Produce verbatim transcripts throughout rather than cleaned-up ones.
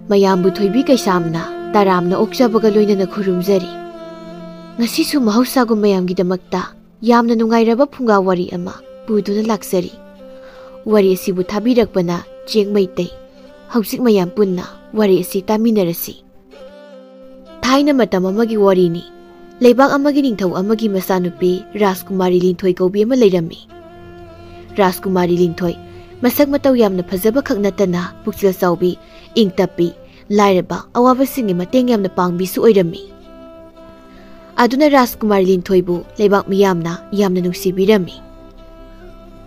ꯃꯌꯥꯝꯕꯨ ꯊꯣꯏꯕꯤ ꯀꯩꯁꯥꯝꯅ ꯇꯔꯥꯝꯅ ꯑꯣꯛꯆꯕꯒ ꯂꯣꯏꯅꯅ ꯈꯨꯔꯨꯝꯖꯔꯤ꯫ ꯉꯁꯤꯁꯨ ꯃꯍꯧꯁꯥꯒꯨꯝ ꯃꯌꯥꯝꯒꯤꯗꯃꯛꯇ ꯌꯥꯝꯅ ꯅꯨꯡꯉꯥꯏꯔꯕ ꯐꯨꯡꯒꯥ ꯋꯥꯔꯤ ꯑꯃ ꯄꯨꯗꯨꯅ ꯂꯥꯛꯆꯔꯤ꯫ ꯋꯥꯔꯤ ꯑꯁꯤꯕꯨ ꯊꯥꯕꯤꯔꯛꯄꯅ ꯆꯦꯡ ꯃꯩꯇꯩ꯫ ꯍꯧꯖꯤꯛ ꯃꯌꯥꯝ ꯄꯨꯟꯅ ꯋꯥꯔꯤ ꯑꯁꯤ ꯇꯥꯃꯤꯟꯅꯔꯁꯤ꯫ ꯊꯥꯏꯅ ꯃꯇꯝ ꯑꯃꯒꯤ ꯋꯥꯔꯤꯅꯤ꯫ ꯂꯩꯕꯥꯛ ꯑꯃꯒꯤ ꯅꯤꯡꯊꯧ ꯑꯃꯒꯤ ꯃꯆꯥꯅꯨꯄꯤ ꯔꯥꯖꯀꯨꯃꯥꯔꯤ ꯂꯤꯟꯊꯣꯏ ꯀꯧꯕꯤ ꯑꯃ ꯂꯩꯔꯝꯃꯤ꯫ ꯔꯥꯖꯀꯨꯃꯥꯔꯤ ꯂꯤꯟꯊꯣꯏ ꯃꯁꯛ ꯃꯇꯧ ꯌꯥꯝꯅ ꯐꯖꯕ ꯈꯛ ꯅꯠꯇꯅ ꯄꯨꯛꯆꯦꯜ ꯆꯥꯎꯕꯤ, ꯏꯪ ꯇꯞꯄꯤ, ꯂꯥꯏꯔꯕ ꯑꯋꯥꯕꯁꯤꯡꯒꯤ ꯃꯇꯦꯡ ꯌꯥꯝꯅ ꯄꯥꯡꯕꯤꯁꯨ ꯑꯣꯏꯔꯝꯃꯤ꯫ ꯑꯗꯨꯅ ꯔꯥꯖꯀꯨꯃꯥꯔꯤ ꯂꯤꯟꯊꯣꯏꯕꯨ ꯂꯩꯕꯥꯛ ꯃꯤꯌꯥꯝꯅ ꯌꯥꯝꯅ ꯅꯨꯡꯁꯤꯕꯤꯔꯝꯃꯤ꯫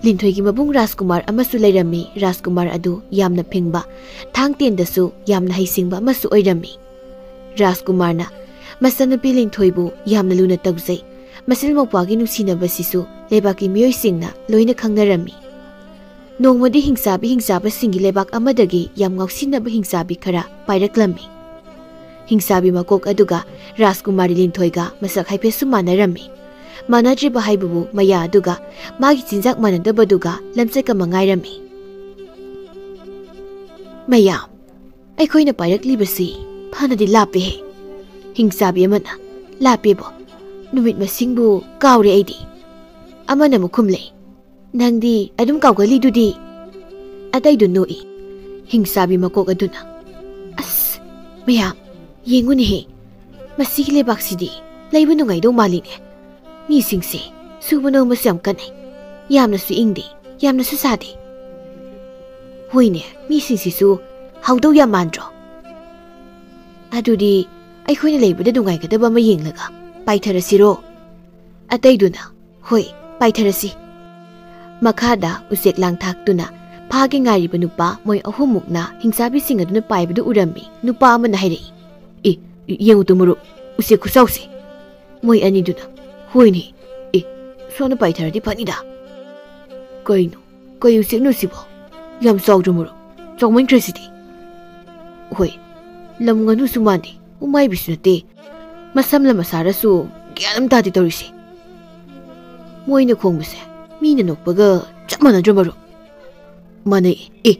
ꯂꯤꯟꯊꯣꯏꯒꯤ ꯃꯕꯨꯡ ꯔꯥꯖꯀꯨꯃꯥꯔ ꯑꯃꯁꯨ ꯂꯩꯔꯝꯃꯤ꯫ ꯔꯥꯖꯀꯨꯃꯥꯔ ꯑꯗꯨ ꯌꯥꯝꯅ ꯐꯤꯡꯕ, ꯊꯥꯡ ꯇꯦꯟꯗꯁꯨ ꯌꯥꯝꯅ ꯍꯩꯁꯤꯡꯕ ꯑꯃꯁꯨ ꯑꯣꯏꯔꯝꯃꯤ꯫ ꯔꯥꯖꯀꯨꯃꯥꯔꯅ ꯃꯆꯟꯅꯨꯄꯤ ꯂꯤꯟꯊꯣꯏꯕꯨ ꯌꯥꯝꯅ ꯂꯨꯅ ꯇꯧꯖꯩ꯫ ꯃꯆꯤꯜ ꯃꯧꯄ꯭ꯋꯥꯒꯤ ꯅꯨꯡꯁꯤꯅꯕꯁꯤꯁꯨ ꯂꯩꯕꯥꯛꯀꯤ ꯃꯤꯑꯣꯏꯁꯤꯡꯅ ꯂꯣꯏꯅ ꯈꯪꯅꯔꯝꯃꯤ꯫ ꯅꯣꯡꯃꯗꯤ ꯍꯤꯡꯆꯥꯕꯤ ꯍꯤꯡꯆꯥꯕꯁꯤꯡꯒꯤ ꯂꯩꯕꯥꯛ ꯑꯃꯗꯒꯤ ꯌꯥꯝ ꯉꯥꯎꯁꯤꯟꯅꯕ ꯍꯤꯡꯆꯥꯕꯤ ꯈꯔ ꯄꯥꯏꯔꯛꯂꯝꯃꯤ꯫ ꯍꯤꯡꯆꯥꯕꯤ ꯃꯀꯣꯛ ꯑꯗꯨꯒ ꯔꯥꯖꯀꯨꯃꯥꯔꯤ ꯂꯤꯟꯊꯣꯏꯒ ꯃꯁꯛ ꯍꯥꯏꯐꯦꯠꯁꯨ ꯃꯥꯟꯅꯔꯝꯃꯤ꯫ ꯃꯥꯟꯅꯗ꯭ꯔꯤꯕ ꯍꯥꯏꯕꯕꯨ ꯃꯌꯥ ꯑꯗꯨꯒ ꯃꯥꯒꯤ ꯆꯤꯟꯖꯥꯛ ꯃꯥꯟꯅꯗꯕꯗꯨꯒ ꯂꯝꯆꯠꯀ ꯃꯉꯥꯏꯔꯝꯃꯤ꯫ "ꯃꯌꯥꯝ, ꯑꯩꯈꯣꯏꯅ ꯄꯥꯏꯔꯛꯂꯤꯕꯁꯤ ꯐꯅꯗꯤ ꯂꯥꯞꯄꯦꯍꯦ꯫" ꯍꯤꯡꯆꯥꯕꯤ ꯑꯃꯅ, "ꯂꯥꯞꯄꯦꯕꯣ, ꯅꯨꯃꯤꯠ ꯃꯁꯤꯡꯕꯨ ꯀꯥꯎꯔꯦ ꯑꯩꯗꯤ꯫" ꯑꯃꯅ ꯑꯃꯨꯛ ꯈꯨꯝꯂꯦ, "ꯅꯪꯗꯤ ꯑꯗꯨꯝ ꯀꯥꯎꯒꯜꯂꯤꯗꯨꯗꯤ꯫" ꯑꯇꯩꯗꯨ ꯅꯣꯛꯏ꯫ ꯍꯤꯡꯆꯥꯕꯤ ꯃꯀꯣꯛ ꯑꯗꯨꯅ, "ꯑꯁ, ꯃꯌꯥꯝ, ꯌꯦꯡꯉꯨꯅꯦꯍꯦ, ꯃꯁꯤꯒꯤ ꯂꯩꯕꯥꯛꯁꯤꯗꯤ ꯂꯩꯕ ꯅꯨꯡꯉꯥꯏꯗꯧ ꯃꯥꯜꯂꯤꯅꯦ꯫ ꯃꯤꯁꯤꯡꯁꯦ ꯁꯨꯕ ꯅꯣꯝꯕꯁꯨ ꯌꯥꯝ ꯀꯟꯅꯩ, ꯌꯥꯝꯅꯁꯨ ꯏꯪꯗꯦ, ꯌꯥꯝꯅꯁꯨ ꯁꯥꯗꯦ꯫ ꯍꯣꯏꯅꯦ, ꯃꯤꯁꯤꯡꯁꯤꯁꯨ ꯍꯧꯗꯧ ꯌꯥꯝ ꯃꯥꯟꯗ꯭ꯔꯣ? ꯑꯗꯨꯗꯤ ꯑꯩꯈꯣꯏꯅ ꯂꯩꯕꯗ ꯅꯨꯡꯉꯥꯏꯒꯗꯕ ꯑꯃ ꯌꯦꯡꯂꯒ ꯄꯥꯏꯊꯔꯁꯤꯔꯣ?" ꯑꯇꯩꯗꯨꯅ, "ꯍꯣꯏ, ꯄꯥꯏꯊꯔꯁꯤ꯫" ꯃꯈꯥꯗ ꯎꯆꯦꯛ ꯂꯥꯡꯊꯥꯛꯇꯨꯅ ꯐꯥꯒꯦ ꯉꯥꯏꯔꯤꯕ ꯅꯨꯄꯥ ꯃꯣꯏ ꯑꯍꯨꯝꯃꯨꯛꯅ ꯍꯤꯡꯆꯥꯕꯤꯁꯤꯡ ꯑꯗꯨꯅ ꯄꯥꯏꯕꯗꯨ ꯎꯔꯝꯃꯤ꯫ ꯅꯨꯄꯥ ꯑꯃꯅ ꯍꯥꯏꯔꯛꯏ, "ꯑꯦ, ꯌꯦꯡꯉꯨ ꯇꯨ ꯃꯔꯨꯞ, ꯎꯆꯦꯛ ꯈꯨꯆꯥꯎꯁꯦ!" ꯃꯣꯏ ꯑꯅꯤꯗꯨꯅ, "ꯍꯣꯏꯅꯦ, ꯑꯦ, ꯁꯣꯝꯗ ꯄꯥꯏꯊꯔꯗꯤ ꯐꯅꯤꯗ꯫" "ꯀꯩꯅꯣ, ꯀꯩ ꯎꯆꯦꯛꯅꯣ ꯁꯤꯕꯣ? ꯌꯥꯝ ꯆꯥꯎꯗ꯭ꯔꯣ ꯃꯔꯨꯞ? ꯆꯥꯎꯃꯟꯈ꯭ꯔꯦ ꯁꯤꯗꯤ꯫" "ꯍꯣꯏ, ꯂꯝ ꯉꯥꯅꯨꯁꯨ ꯃꯥꯟꯗꯦ, ꯎꯃꯥꯏꯕꯤꯁꯨ ꯅꯠꯇꯦ, ꯃꯁꯝ ꯂꯝ ꯃꯁꯥꯔꯁꯨ ꯒ꯭ꯌꯥꯟ ꯑꯃ ꯇꯥꯗꯦ ꯇꯧꯔꯤꯁꯦ꯫ ꯃꯣꯏꯅ ꯈꯣꯡꯕꯁꯦ ꯃꯤꯅ ꯅꯣꯛꯄꯒ ꯆꯞ ꯃꯥꯟꯅꯗ꯭ꯔꯣ ꯃꯔꯨꯞ?" "ꯃꯥꯟꯅꯩ꯫ ꯑꯦ,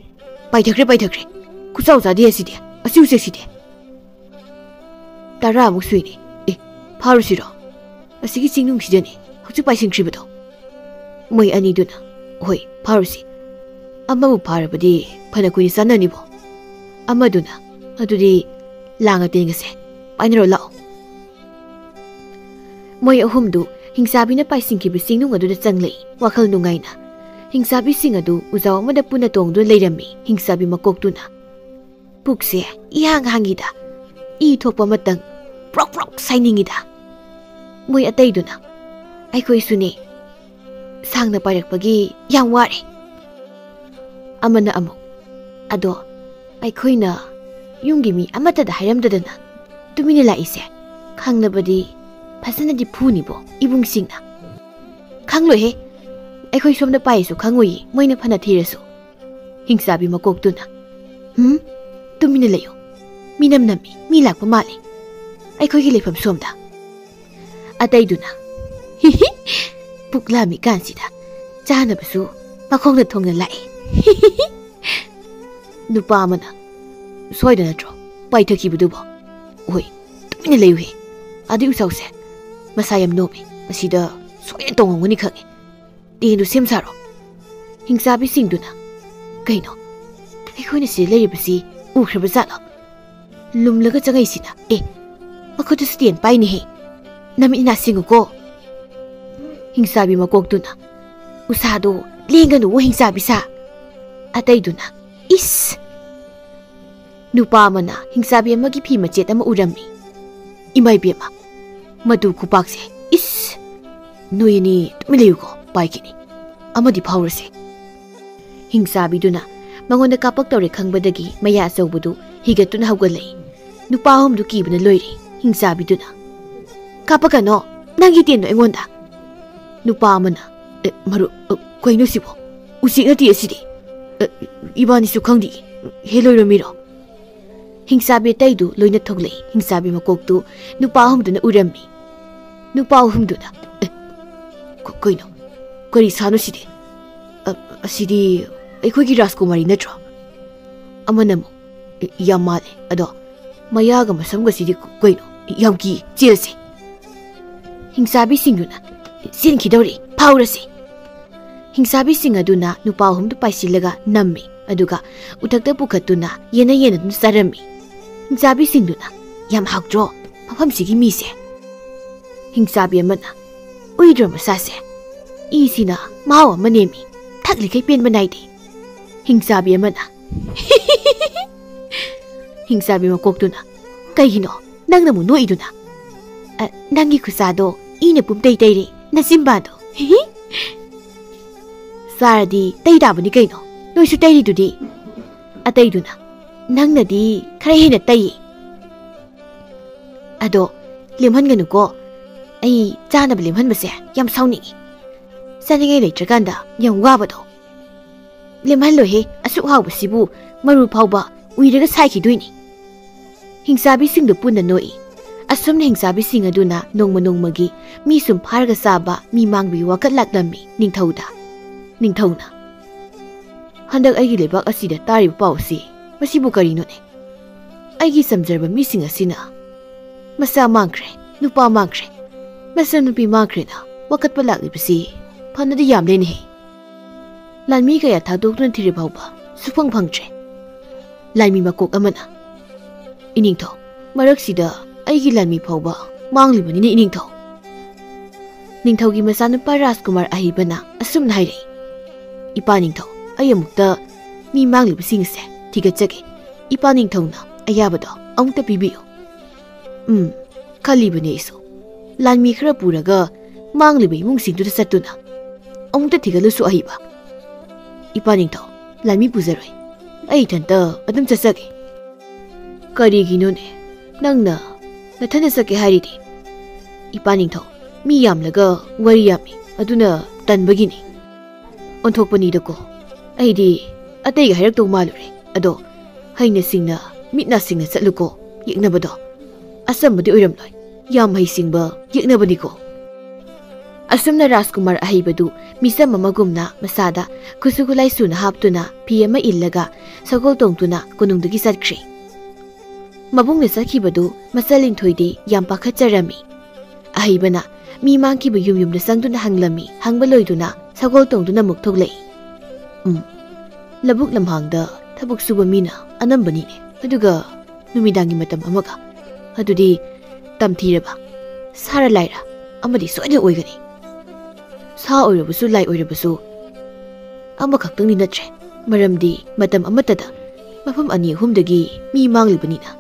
ꯄꯥꯏꯊꯈ꯭ꯔꯦ, ꯄꯥꯏꯊꯈ꯭ꯔꯦ꯫ ꯈꯨꯆꯥꯎ ꯆꯥꯗꯦ ꯑꯁꯤꯗꯤ꯫ ꯑꯁꯤ ꯎꯆꯦꯛꯁꯤꯗꯤ ꯇꯔꯥꯃꯨꯛ ꯁꯨꯏꯅꯦ꯫ ꯑꯦ, ꯐꯥꯔꯨꯁꯤꯔꯣ? ꯑꯁꯤꯒꯤ ꯆꯤꯡꯅꯨꯡꯁꯤꯗꯅꯦ ꯍꯧꯖꯤꯛ ꯄꯥꯏꯁꯤꯟꯈ꯭ꯔꯤꯕꯗꯣ꯫ ꯃꯣꯏ ꯑꯅꯤꯗꯨꯅ, "ꯍꯣꯏ, ꯐꯥꯔꯨꯁꯤ꯫ ꯑꯃꯕꯨ ꯐꯥꯔꯕꯗꯤ ꯐꯅ ꯀꯨꯏꯅ ꯆꯥꯟꯅꯅꯤꯕꯣ?" ꯑꯃꯗꯨꯅ, "ꯑꯗꯨꯗꯤ ꯂꯥꯡꯉ ꯇꯦꯡꯉꯁꯦ, ꯄꯥꯏꯅꯔꯣ ꯂꯥꯛꯑꯣ꯫" ꯃꯣꯏ ꯑꯍꯨꯝꯗꯨ ꯍꯤꯡꯆꯥꯕꯤꯅ ꯄꯥꯏꯁꯤꯟꯈꯤꯕ ꯆꯤꯡꯅꯨꯡ ꯑꯗꯨꯗ ꯆꯪꯂꯛꯏ, ꯋꯥꯈꯜ ꯅꯨꯡꯉꯥꯏꯅ꯫ ꯍꯤꯡꯆꯥꯕꯤꯁꯤꯡ ꯑꯗꯨ ꯎꯖꯥꯎ ꯑꯃꯗ ꯄꯨꯟꯅ ꯇꯣꯡꯗꯨꯅ ꯂꯩꯔꯝꯃꯤ ꯍꯤꯡꯆꯥꯕꯤ ꯃꯀꯣꯛꯇꯨꯅ꯫ ꯄꯨꯛꯁꯦ ꯏꯍꯥꯡ ꯍꯥꯡꯉꯤꯗ, ꯏ ꯊꯣꯛꯄ ꯑꯃꯇꯪ ꯄ꯭ꯔꯣꯛ ꯄ꯭ꯔꯣꯛ ꯁꯥꯏꯅꯤꯡꯉꯤꯗ꯫ ꯃꯣꯏ ꯑꯇꯩꯗꯨꯅ, "ꯑꯩꯈꯣꯏꯁꯨꯅꯦ, ꯁꯥꯡꯅ ꯄꯥꯏꯔꯛꯄꯒꯤ ꯌꯥꯝ ꯋꯥꯔꯦ꯫" ꯑꯃꯅ ꯑꯃꯨꯛ, "ꯑꯗꯣ ꯑꯩꯈꯣꯏꯅ ꯌꯨꯝꯒꯤ ꯃꯤ ꯑꯃꯠꯇꯗ ꯍꯥꯏꯔꯝꯗꯗꯅ ꯇꯨꯃꯤꯟꯅ ꯂꯥꯛꯏꯁꯦ, ꯈꯪꯅꯕꯗꯤ ꯐꯖꯅꯗꯤ ꯐꯨꯅꯤꯕꯣ ꯏꯕꯨꯡꯁꯤꯡꯅ꯫" "ꯈꯪꯂꯣꯏꯍꯦ, ꯑꯩꯈꯣꯏ ꯁꯣꯝꯗ ꯄꯥꯏꯁꯨ ꯈꯪꯉꯣꯏꯌꯦ, ꯃꯣꯏꯅ ꯐꯅ ꯊꯤꯔꯁꯨ꯫" ꯍꯤꯡꯆꯥꯕꯤ ꯃꯀꯣꯛꯇꯨꯅ, "ꯍꯨꯝ, ꯇꯨꯃꯤꯟꯅ ꯂꯩꯌꯨ, ꯃꯤꯅꯝ ꯅꯝꯃꯤ, ꯃꯤ ꯂꯥꯛꯄ ꯃꯥꯜꯂꯤ ꯑꯩꯈꯣꯏꯒꯤ ꯂꯩꯐꯝ ꯁꯣꯝꯗ꯫" ꯑꯇꯩꯗꯨꯅ, "ꯍꯤꯍꯤ, ꯄꯨꯛ ꯂꯥꯝꯃꯤ ꯀꯥꯟꯁꯤꯗ ꯆꯥꯅꯕꯁꯨ ꯃꯈꯣꯡꯅ ꯊꯣꯡꯅ ꯂꯥꯛꯑꯦ꯫" ꯅꯨꯄꯥ ꯑꯃꯅ, "ꯁ꯭ꯋꯥꯏꯗ ꯅꯠꯇ꯭ꯔꯣ ꯄꯥꯏꯊꯈꯤꯕꯗꯨꯕꯣ?" "ꯍꯣꯏ, ꯇꯨꯃꯤꯟꯅ ꯂꯩꯌꯨꯍꯦ, ꯑꯗꯨꯏ ꯎꯆꯥꯎꯁꯦ ꯃꯁꯥ ꯌꯥꯝ ꯅꯣꯝꯃꯦ, ꯑꯁꯤꯗ ꯁꯣꯏꯗꯅ ꯇꯣꯡꯉꯝꯒꯅꯤ ꯈꯪꯉꯦ꯫ ꯇꯦꯟꯗꯨ ꯁꯦꯝ ꯁꯥꯔꯣ꯫" ꯍꯤꯡꯆꯥꯕꯤꯁꯤꯡꯗꯨꯅ, "ꯀꯩꯅꯣ, ꯑꯩꯈꯣꯏꯅ ꯁꯤꯗ ꯂꯩꯔꯤꯕꯁꯤ ꯎꯈ꯭ꯔꯕ ꯖꯥꯠꯂꯣ? ꯂꯨꯝꯂꯒ ꯆꯪꯉꯛꯏꯁꯤꯅ, ꯑꯦ, ꯃꯈꯨꯠꯇꯁꯨ ꯇꯦꯟ ꯄꯥꯏꯅꯦꯍꯦ, ꯅꯃꯤꯠ ꯅꯥ ꯁꯤꯡꯉꯨꯀꯣ꯫" ꯍꯤꯡꯆꯥꯕꯤ ꯃꯀꯣꯛꯇꯨꯅ, "ꯎꯁꯥꯗꯣ ꯂꯦꯡꯒꯅꯨꯋꯣ ꯍꯤꯡꯆꯥꯕꯤ ꯁꯥ꯫" ꯑꯇꯩꯗꯨꯅ, "ꯏꯁ!" ꯅꯨꯄꯥ ꯑꯃꯅ ꯍꯤꯡꯆꯥꯕꯤ ꯑꯃꯒꯤ ꯐꯤ ꯃꯆꯦꯠ ꯑꯃ ꯎꯔꯝꯃꯤ꯫ "ꯏꯃꯥ ꯏꯕꯦꯝꯃ, ꯃꯗꯨ ꯈꯨꯄꯥꯛꯁꯦ, ꯏꯁ! ꯅꯣꯏ ꯑꯅꯤ ꯇꯨꯃꯤꯟ ꯂꯩꯌꯨꯀꯣ, ꯄꯥꯏꯈꯤꯅꯤ꯫ ꯑꯃꯗꯤ ꯐꯥꯎꯔꯁꯦ꯫" ꯍꯤꯡꯆꯥꯕꯤꯗꯨꯅ ꯃꯉꯣꯟꯗ ꯀꯥꯞꯄꯛꯇꯧꯔꯦ ꯈꯪꯕꯗꯒꯤ ꯃꯌꯥ ꯑꯆꯧꯕꯗꯨ ꯍꯤꯒꯠꯇꯨꯅ ꯍꯧꯒꯠꯂꯛꯏ꯫ ꯅꯨꯄꯥ ꯑꯍꯨꯝꯗꯨ ꯀꯤꯕꯅ ꯂꯣꯏꯔꯦ꯫ ꯍꯤꯡꯆꯥꯕꯤꯗꯨꯅ, "ꯀꯥꯞꯄꯛꯀꯅꯣ, ꯅꯪꯒꯤ ꯇꯦꯟꯗꯣ ꯑꯩꯉꯣꯟꯗ꯫" ꯅꯨꯄꯥ ꯑꯃꯅ, "ꯑꯦ, ꯃꯔꯨꯞ, ꯑ, ꯀꯩꯅꯣ ꯁꯤꯕꯣ? ꯎꯆꯦꯛ ꯅꯠꯇꯦ ꯑꯁꯤꯗꯤ꯫ ꯑ, ꯏꯕꯥꯅꯤꯁꯨ ꯈꯪꯗꯦ꯫ ꯍꯦ ꯂꯣꯏꯔꯝꯃꯤꯔꯣ?" ꯍꯤꯡꯆꯥꯕꯤ ꯑꯇꯩꯗꯨ ꯂꯣꯏꯅ ꯊꯣꯛꯂꯛꯏ꯫ ꯍꯤꯡꯆꯥꯕꯤ ꯃꯀꯣꯛꯇꯨ ꯅꯨꯄꯥ ꯑꯍꯨꯝꯗꯨꯅ ꯎꯔꯝꯃꯤ꯫ ꯅꯨꯄꯥ ꯑꯍꯨꯝꯗꯨꯅ, "ꯑꯦ, ꯀ-, ꯀꯩꯅꯣ? ꯀꯔꯤ ꯁꯥꯅꯣ ꯁꯤꯗꯤ? ꯑ, ꯑꯁꯤꯗꯤ ꯑꯩꯈꯣꯏꯒꯤ ꯔꯥꯖꯀꯨꯃꯥꯔꯤ ꯅꯠꯇ꯭ꯔꯣ?" ꯑꯃꯅ ꯑꯃꯨꯛ, ꯌꯥꯝ ꯃꯥꯜꯂꯦ꯫ ꯑꯗꯣ ꯃꯌꯥꯒ ꯃꯁꯝꯒꯁꯤꯗꯤ ꯀꯩꯅꯣ? ꯌꯥꯝ ꯀꯤ꯫ ꯆꯦꯜꯁꯦ꯫ ꯍꯤꯡꯆꯥꯕꯤꯁꯤꯡꯗꯨꯅ ꯆꯦꯟꯈꯤꯗꯧꯔꯦ, ꯐꯥꯎꯔꯁꯤ꯫ ꯍꯤꯡꯆꯥꯕꯤꯁꯤꯡ ꯑꯗꯨꯅ ꯅꯨꯄꯥ ꯑꯍꯨꯝꯗꯨ ꯄꯥꯏꯁꯤꯜꯂꯒ ꯅꯝꯃꯤ, ꯑꯗꯨꯒ ꯎꯊꯛꯇ ꯄꯨꯈꯠꯇꯨꯅ ꯌꯦꯟꯅ ꯌꯦꯟꯅꯗꯨꯅ ꯆꯥꯔꯝꯃꯤ꯫ ꯍꯤꯡꯆꯥꯕꯤꯁꯤꯡꯗꯨꯅ, "ꯌꯥꯝ ꯍꯥꯎꯇ꯭ꯔꯣ ꯃꯐꯝꯁꯤꯒꯤ ꯃꯤꯁꯦ?" ꯍꯤꯡꯆꯥꯕꯤ ꯑꯃꯅ, "ꯎꯏꯗ꯭ꯔꯣ ꯃꯁꯥꯁꯦ? ꯏꯁꯤꯅ ꯃꯍꯥꯎ ꯑꯃ ꯅꯦꯝꯃꯤ, ꯊꯛꯂꯤꯈꯩ ꯄꯦꯟꯕ ꯅꯥꯏꯗꯦ꯫" ꯍꯤꯡꯆꯥꯕꯤ ꯑꯃꯅ, ꯍꯤꯡꯆꯥꯕꯤ ꯃꯀꯣꯛꯇꯨꯅ, "ꯀꯩꯒꯤꯅꯣ ꯅꯪꯅ ꯑꯃꯨꯛ ꯅꯣꯛꯏꯗꯨꯅ? ꯑ, ꯅꯪꯒꯤ ꯈꯨꯆꯥꯗꯣ ꯏꯅ ꯄꯨꯝꯇꯩ ꯇꯩꯔꯦ, ꯅꯆꯤꯟꯕꯥꯗꯣ꯫" "ꯆꯥꯔꯗꯤ ꯇꯩ ꯇꯥꯕꯅꯤ ꯀꯩꯅꯣ, ꯅꯣꯏꯁꯨ ꯇꯩꯔꯤꯗꯨꯗꯤ꯫" ꯑꯇꯩꯗꯨꯅ, "ꯅꯪꯅꯗꯤ ꯈꯔ ꯍꯦꯟꯅ ꯇꯩꯌꯦ꯫ ꯑꯗꯣ ꯂꯦꯝꯍꯟꯒꯅꯨꯀꯣ, ꯑꯩ ꯆꯥꯅꯕ ꯂꯦꯝꯍꯟꯕꯁꯦ ꯌꯥꯝ ꯁꯥꯎꯅꯤꯡꯉꯤ꯫ ꯆꯥꯅꯤꯡꯉꯥꯏ ꯂꯩꯇ꯭ꯔꯀꯥꯟꯗ ꯌꯥꯝ ꯋꯥꯕꯗꯣ꯫ ꯂꯦꯝꯍꯜꯂꯣꯏꯍꯦ, ꯑꯁꯨꯛ ꯍꯥꯎꯕꯁꯤꯕꯨ ꯃꯔꯨ ꯐꯥꯎꯕ ꯎꯏꯔꯒ ꯁꯥꯏꯈꯤꯗꯣꯏꯅꯤ꯫" ꯍꯤꯡꯆꯥꯕꯤꯁꯤꯡꯗꯨ ꯄꯨꯟꯅ ꯅꯣꯛꯏ꯫ ꯑꯁꯨꯝꯅ ꯍꯤꯡꯆꯥꯕꯤꯁꯤꯡ ꯑꯗꯨꯅ ꯅꯣꯡꯃ ꯅꯣꯡꯃꯒꯤ ꯃꯤ ꯁꯨꯝ ꯐꯥꯔꯒ ꯆꯥꯕ ꯃꯤ ꯃꯥꯡꯕꯒꯤ ꯋꯥꯀꯠ ꯂꯥꯛꯂꯝꯃꯤ ꯅꯤꯡꯊꯧꯗ꯫ ꯅꯤꯡꯊꯧꯅ, "ꯍꯟꯗꯛ ꯑꯩꯒꯤ ꯂꯩꯕꯥꯛ ꯑꯁꯤꯗ ꯇꯥꯔꯤꯕ ꯄꯥꯎ ꯑꯁꯤ, ꯃꯁꯤꯕꯨ ꯀꯔꯤꯅꯣꯅꯦ? ꯑꯩꯒꯤ ꯆꯝꯖꯔꯕ ꯃꯤꯁꯤꯡ ꯑꯁꯤꯅ ꯃꯆꯥ ꯃꯥꯡꯈ꯭ꯔꯦ, ꯅꯨꯄꯥ ꯃꯥꯡꯈ꯭ꯔꯦ, ꯃꯆꯟꯅꯨꯄꯤ ꯃꯥꯡꯈ꯭ꯔꯦꯅ ꯋꯥꯀꯠꯄ ꯂꯥꯛꯂꯤꯕꯁꯤ ꯐꯅꯗꯤ ꯌꯥꯝꯂꯦꯅꯦꯍꯦ꯫ ꯂꯥꯟꯃꯤ ꯀꯌꯥ ꯊꯥꯗꯣꯛꯇꯨꯅ ꯊꯤꯔꯦ ꯐꯥꯎꯕ ꯁꯨꯐꯪ ꯐꯪꯗ꯭ꯔꯦ꯫" ꯂꯥꯟꯃꯤ ꯃꯀꯣꯛ ꯑꯃꯅ, "ꯏꯅꯤꯡꯊꯧ, ꯃꯔꯛꯁꯤꯗ ꯑꯩꯒꯤ ꯂꯥꯟꯃꯤ ꯐꯥꯎꯕ ꯃꯥꯡꯂꯤꯕꯅꯤꯅ ꯏꯅꯤꯡꯊꯧ꯫" ꯅꯤꯡꯊꯧꯒꯤ ꯃꯆꯥꯅꯨꯄꯥ ꯔꯥꯖꯀꯨꯃꯥꯔ ꯑꯍꯩꯕꯅ ꯑꯁꯨꯝꯅ ꯍꯥꯏꯔꯛꯏ, "ꯏꯄꯥ ꯅꯤꯡꯊꯧ, ꯑꯩ ꯑꯃꯨꯛꯇ ꯃꯤ ꯃꯥꯡꯂꯤꯕꯁꯤꯡ ꯑꯁꯦ ꯊꯤꯒꯠꯆꯒꯦ꯫ ꯏꯄꯥ ꯅꯤꯡꯊꯧꯅ ꯑꯌꯥꯕꯗꯣ ꯑꯃꯨꯛꯇ ꯄꯤꯕꯤꯌꯨ꯫" "ꯎꯝ, ꯈꯜꯂꯤꯕꯅꯦ ꯑꯩꯁꯨ꯫ ꯂꯥꯟꯃꯤ ꯈꯔ ꯄꯨꯔꯒ ꯃꯥꯡꯂꯤꯕ ꯏꯃꯨꯡꯁꯤꯡꯗꯨꯗ ꯆꯠꯇꯨꯅ ꯑꯃꯨꯛꯇ ꯊꯤꯒꯠꯂꯨꯁꯨ ꯑꯍꯩꯕ꯫" "ꯏꯄꯥ ꯅꯤꯡꯊꯧ, ꯂꯥꯟꯃꯤ ꯄꯨꯖꯔꯣꯏ꯫ ꯑꯩ ꯏꯊꯟꯇ ꯑꯗꯨꯝ ꯆꯠꯆꯒꯦ꯫" "ꯀꯔꯤꯒꯤꯅꯣꯅꯦ ꯅꯪꯅ ꯅꯊꯟꯇ ꯆꯠꯀꯦ ꯍꯥꯏꯔꯤꯗꯤ?" "ꯏꯄꯥ ꯅꯤꯡꯊꯧ, ꯃꯤ ꯌꯥꯝꯂꯒ ꯋꯥꯔꯤ ꯌꯥꯝꯃꯤ, ꯑꯗꯨꯅ ꯇꯟꯕꯒꯤꯅꯤ꯫" "ꯑꯣꯟꯊꯣꯛꯄꯅꯤꯗꯀꯣ, ꯑꯩꯗꯤ ꯑꯇꯩꯒ ꯍꯥꯏꯔꯛꯇꯧ ꯃꯥꯜꯂꯨꯔꯦ꯫ ꯑꯗꯣ ꯍꯩꯅ ꯁꯤꯡꯅ, ꯃꯤꯠ ꯅꯥ ꯁꯤꯡꯅ ꯆꯠꯂꯨꯀꯣ, ꯌꯦꯛꯅꯕꯗꯣ꯫ ꯑꯆꯝꯕꯗꯤ ꯑꯣꯏꯔꯝꯂꯣꯏ, ꯌꯥꯝ ꯍꯩꯁꯤꯡꯕ ꯌꯦꯛꯅꯕꯅꯤꯀꯣ꯫" ꯑꯁꯨꯝꯅ ꯔꯥꯖꯀꯨꯃꯥꯔ ꯑꯍꯩꯕꯗꯨ ꯃꯤꯆꯝ ꯑꯃꯒꯨꯝꯅ ꯃꯁꯥꯗ ꯈꯨꯠꯁꯨ ꯈꯨꯠꯂꯥꯏ ꯁꯨꯅ ꯍꯥꯞꯇꯨꯅ ꯐꯤ ꯑꯃ ꯏꯜꯂꯒ ꯁꯒꯣꯜ ꯇꯣꯡꯗꯨꯅ ꯀꯣꯅꯨꯡꯗꯒꯤ ꯆꯠꯈ꯭ꯔꯦ꯫ ꯃꯕꯨꯡꯅ ꯆꯠꯈꯤꯕꯗꯨ ꯃꯆꯜ ꯂꯤꯟꯊꯣꯏꯗꯤ ꯌꯥꯝ ꯄꯥꯈꯠꯆꯔꯝꯃꯤ꯫ ꯑꯍꯩꯕꯅ ꯃꯤ ꯃꯥꯡꯈꯤꯕ ꯌꯨꯝ ꯌꯨꯝꯗ ꯆꯪꯗꯨꯅ ꯍꯪꯂꯝꯃꯤ꯫ ꯍꯪꯕ ꯂꯣꯏꯗꯨꯅ ꯁꯒꯣꯜ ꯇꯣꯡꯗꯨꯅ ꯑꯃꯨꯛ ꯊꯣꯛꯂꯛꯏ꯫ "ꯎꯝ, ꯂꯧꯕꯨꯛ ꯂꯝꯍꯥꯡꯗ ꯊꯕꯛ ꯁꯨꯕ ꯃꯤꯅ ꯑꯅꯝꯕꯅꯤꯅꯦ꯫ ꯑꯗꯨꯒ ꯅꯨꯃꯤꯗꯥꯡꯒꯤ ꯃꯇꯝ ꯑꯃꯒ꯫ ꯑꯗꯨꯗꯤ ꯇꯝꯊꯤꯔꯕ ꯁꯥꯔ ꯂꯥꯏꯔ ꯑꯃꯗꯤ ꯁꯣꯏꯗꯅ ꯑꯣꯏꯒꯅꯤ꯫ ꯁꯥ ꯑꯣꯏꯔꯕꯁꯨ ꯂꯥꯏ ꯑꯣꯏꯔꯕꯁꯨ ꯑꯃꯈꯛꯇꯪꯗꯤ ꯅꯠꯇ꯭ꯔꯦ꯫ ꯃꯔꯝꯗꯤ ꯃꯇꯝ ꯑꯃꯠꯇꯗ ꯃꯐꯝ ꯑꯅꯤ ꯑꯍꯨꯝꯗꯒꯤ ꯃꯤ ꯃꯥꯡꯂꯤꯕꯅꯤꯅ꯫"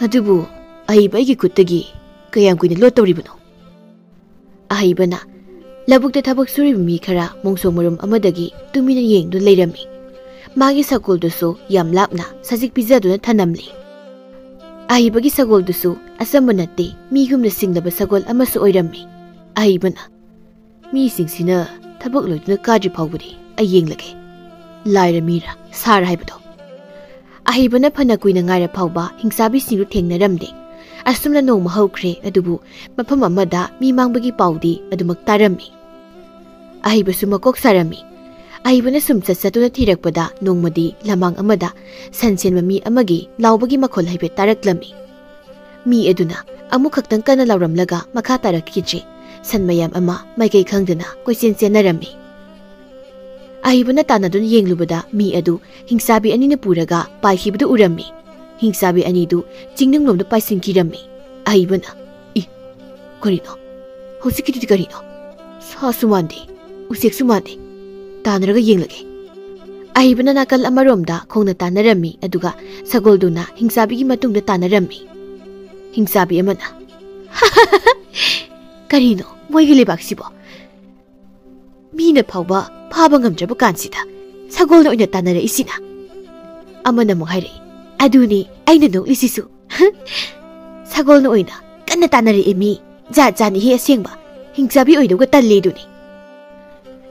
"ꯑꯗꯨꯕꯨ ꯑꯍꯩꯕ ꯑꯩꯒꯤ ꯈꯨꯠꯇꯒꯤ ꯀꯌꯥꯝ ꯀꯨꯏꯅ ꯂꯣꯠꯇꯧꯔꯤꯕꯅꯣ?" ꯑꯍꯩꯕꯅ ꯂꯧꯕꯨꯛꯇ ꯊꯕꯛ ꯁꯨꯔꯤꯕ ꯃꯤ ꯈꯔ ꯃꯣꯡꯁꯣꯡ ꯃꯔꯨꯝ ꯑꯃꯗꯒꯤ ꯇꯨꯃꯤꯟꯅ ꯌꯦꯡꯗꯨꯅ ꯂꯩꯔꯝꯃꯤ꯫ ꯃꯥꯒꯤ ꯁꯒꯣꯜꯗꯨꯁꯨ ꯌꯥꯝ ꯂꯥꯞꯅ ꯁꯖꯤꯛ ꯄꯤꯖꯗꯨꯅ ꯊꯅꯝꯂꯤ꯫ ꯑꯍꯩꯕꯒꯤ ꯁꯒꯣꯜꯗꯨꯁꯨ ꯑꯆꯝꯕ ꯅꯠꯇꯦ, ꯃꯤꯒꯨꯝꯅ ꯁꯤꯡꯂꯕ ꯁꯒꯣꯜ ꯑꯃꯁꯨ ꯑꯣꯏꯔꯝꯃꯤ꯫ ꯑꯍꯩꯕꯅ, "ꯃꯤꯁꯤꯡꯁꯤꯅ ꯊꯕꯛ ꯂꯣꯏꯗꯨꯅ ꯀꯥꯗ꯭ꯔꯤ ꯐꯥꯎꯕꯗꯤ ꯑꯩ ꯌꯦꯡꯂꯒꯦ꯫ ꯂꯥꯏꯔ ꯃꯤꯔ ꯁꯥꯔ ꯍꯥꯏꯕꯗꯣ꯫" ꯑꯍꯩꯕꯅ ꯐꯅ ꯀꯨꯏꯅ ꯉꯥꯏꯔ ꯐꯥꯎꯕ ꯍꯤꯡꯆꯥꯕꯤꯁꯤꯡꯗꯨ ꯊꯦꯡꯅꯔꯝꯗꯦ꯫ ꯑꯁꯨꯝꯅ ꯅꯣꯡꯃ ꯍꯧꯈ꯭ꯔꯦ, ꯑꯗꯨꯕꯨ ꯃꯐꯝ ꯑꯃꯗ ꯃꯤ ꯃꯥꯡꯕꯒꯤ ꯄꯥꯎꯗꯤ ꯑꯗꯨꯃꯛ ꯇꯥꯔꯝꯃꯤ꯫ ꯑꯍꯩꯕꯁꯨ ꯃꯀꯣꯛ ꯁꯥꯔꯝꯃꯤ꯫ ꯑꯍꯩꯕꯅ ꯁꯨꯝ ꯆꯠ ꯆꯠꯇꯨꯅ ꯊꯤꯔꯛꯄꯗ ꯅꯣꯡꯃꯗꯤ ꯂꯃꯥꯡ ꯑꯃꯗ ꯁꯟ ꯁꯦꯟꯕ ꯃꯤ ꯑꯃꯒꯤ ꯂꯥꯎꯕꯒꯤ ꯃꯈꯣꯜ ꯍꯥꯏꯐꯦꯠ ꯇꯥꯔꯛꯂꯝꯃꯤ꯫ ꯃꯤ ꯑꯗꯨꯅ ꯑꯃꯨꯛ ꯈꯛꯇꯪ ꯀꯟꯅ ꯂꯥꯎꯔꯝꯂꯒ ꯃꯈꯥ ꯇꯥꯔꯛꯈꯤꯗ꯭ꯔꯦ꯫ ꯁꯟ ꯃꯌꯥꯝ ꯑꯃ ꯃꯥꯏꯀꯩ ꯈꯪꯗꯅ ꯀꯣꯏꯆꯦꯟ ꯆꯦꯟꯅꯔꯝꯃꯤ꯫ ꯑꯍꯩꯕꯅ ꯇꯥꯟꯅꯗꯨꯅ ꯌꯦꯡꯂꯨꯕꯗ ꯃꯤ ꯑꯗꯨ ꯍꯤꯡꯆꯥꯕꯤ ꯑꯅꯤꯅ ꯄꯨꯔꯒ ꯄꯥꯏꯈꯤꯕꯗꯨ ꯎꯔꯝꯃꯤ꯫ ꯍꯤꯡꯆꯥꯕꯤ ꯑꯅꯤꯗꯨ ꯆꯤꯡꯅꯨꯡꯂꯣꯝꯗ ꯄꯥꯏꯁꯤꯟꯈꯤꯔꯝꯃꯤ꯫ ꯑꯍꯩꯕꯅ, "ꯏ, ꯀꯔꯤꯅꯣ? ꯍꯧꯖꯤꯛꯀꯤꯗꯨꯗꯤ ꯀꯔꯤꯅꯣ? ꯁꯥꯁꯨ ꯃꯥꯟꯗꯦ, ꯎꯆꯦꯛꯁꯨ ꯃꯥꯟꯗꯦ꯫ ꯇꯥꯟꯅꯔꯒ ꯌꯦꯡꯂꯒꯦ꯫" ꯑꯍꯩꯕꯅ ꯅꯥꯀꯜ ꯑꯃꯔꯣꯝꯗ ꯈꯣꯡꯅ ꯇꯥꯟꯅꯔꯝꯃꯤ, ꯑꯗꯨꯒ ꯁꯒꯣꯜꯗꯨꯅ ꯍꯤꯡꯆꯥꯕꯤꯒꯤ ꯃꯇꯨꯡꯗ ꯇꯥꯟꯅꯔꯝꯃꯤ꯫ ꯍꯤꯡꯆꯥꯕꯤ ꯑꯃꯅ, "ꯀꯔꯤꯅꯣ ꯃꯣꯏꯒꯤ ꯂꯩꯕꯥꯛꯁꯤꯕꯣ? ꯃꯤꯅ ꯐꯥꯎꯕ ꯐꯥꯕ ꯉꯝꯗ꯭ꯔꯕ ꯀꯥꯟꯁꯤꯗ ꯁꯒꯣꯜꯅ ꯑꯣꯏꯅ ꯇꯥꯟꯅꯔꯛꯏꯁꯤꯅ?" ꯑꯃꯅ ꯑꯃꯨꯛ ꯍꯥꯏꯔꯛꯏ, "ꯑꯗꯨꯅꯤ ꯑꯩꯅ ꯅꯣꯛꯂꯤꯁꯤꯁꯨ꯫ ꯁꯒꯣꯜꯅ ꯑꯣꯏꯅ ꯀꯟꯅ ꯇꯥꯟꯅꯔꯛꯑꯦ ꯃꯤ꯫ ꯖꯥꯠ ꯖꯥꯠꯅꯤꯍꯦ ꯑꯁꯦꯡꯕ꯫ ꯍꯤꯡꯆꯥꯕꯤ ꯑꯣꯏꯗꯧꯒ ꯇꯜꯂꯦ ꯑꯗꯨꯅꯤ꯫"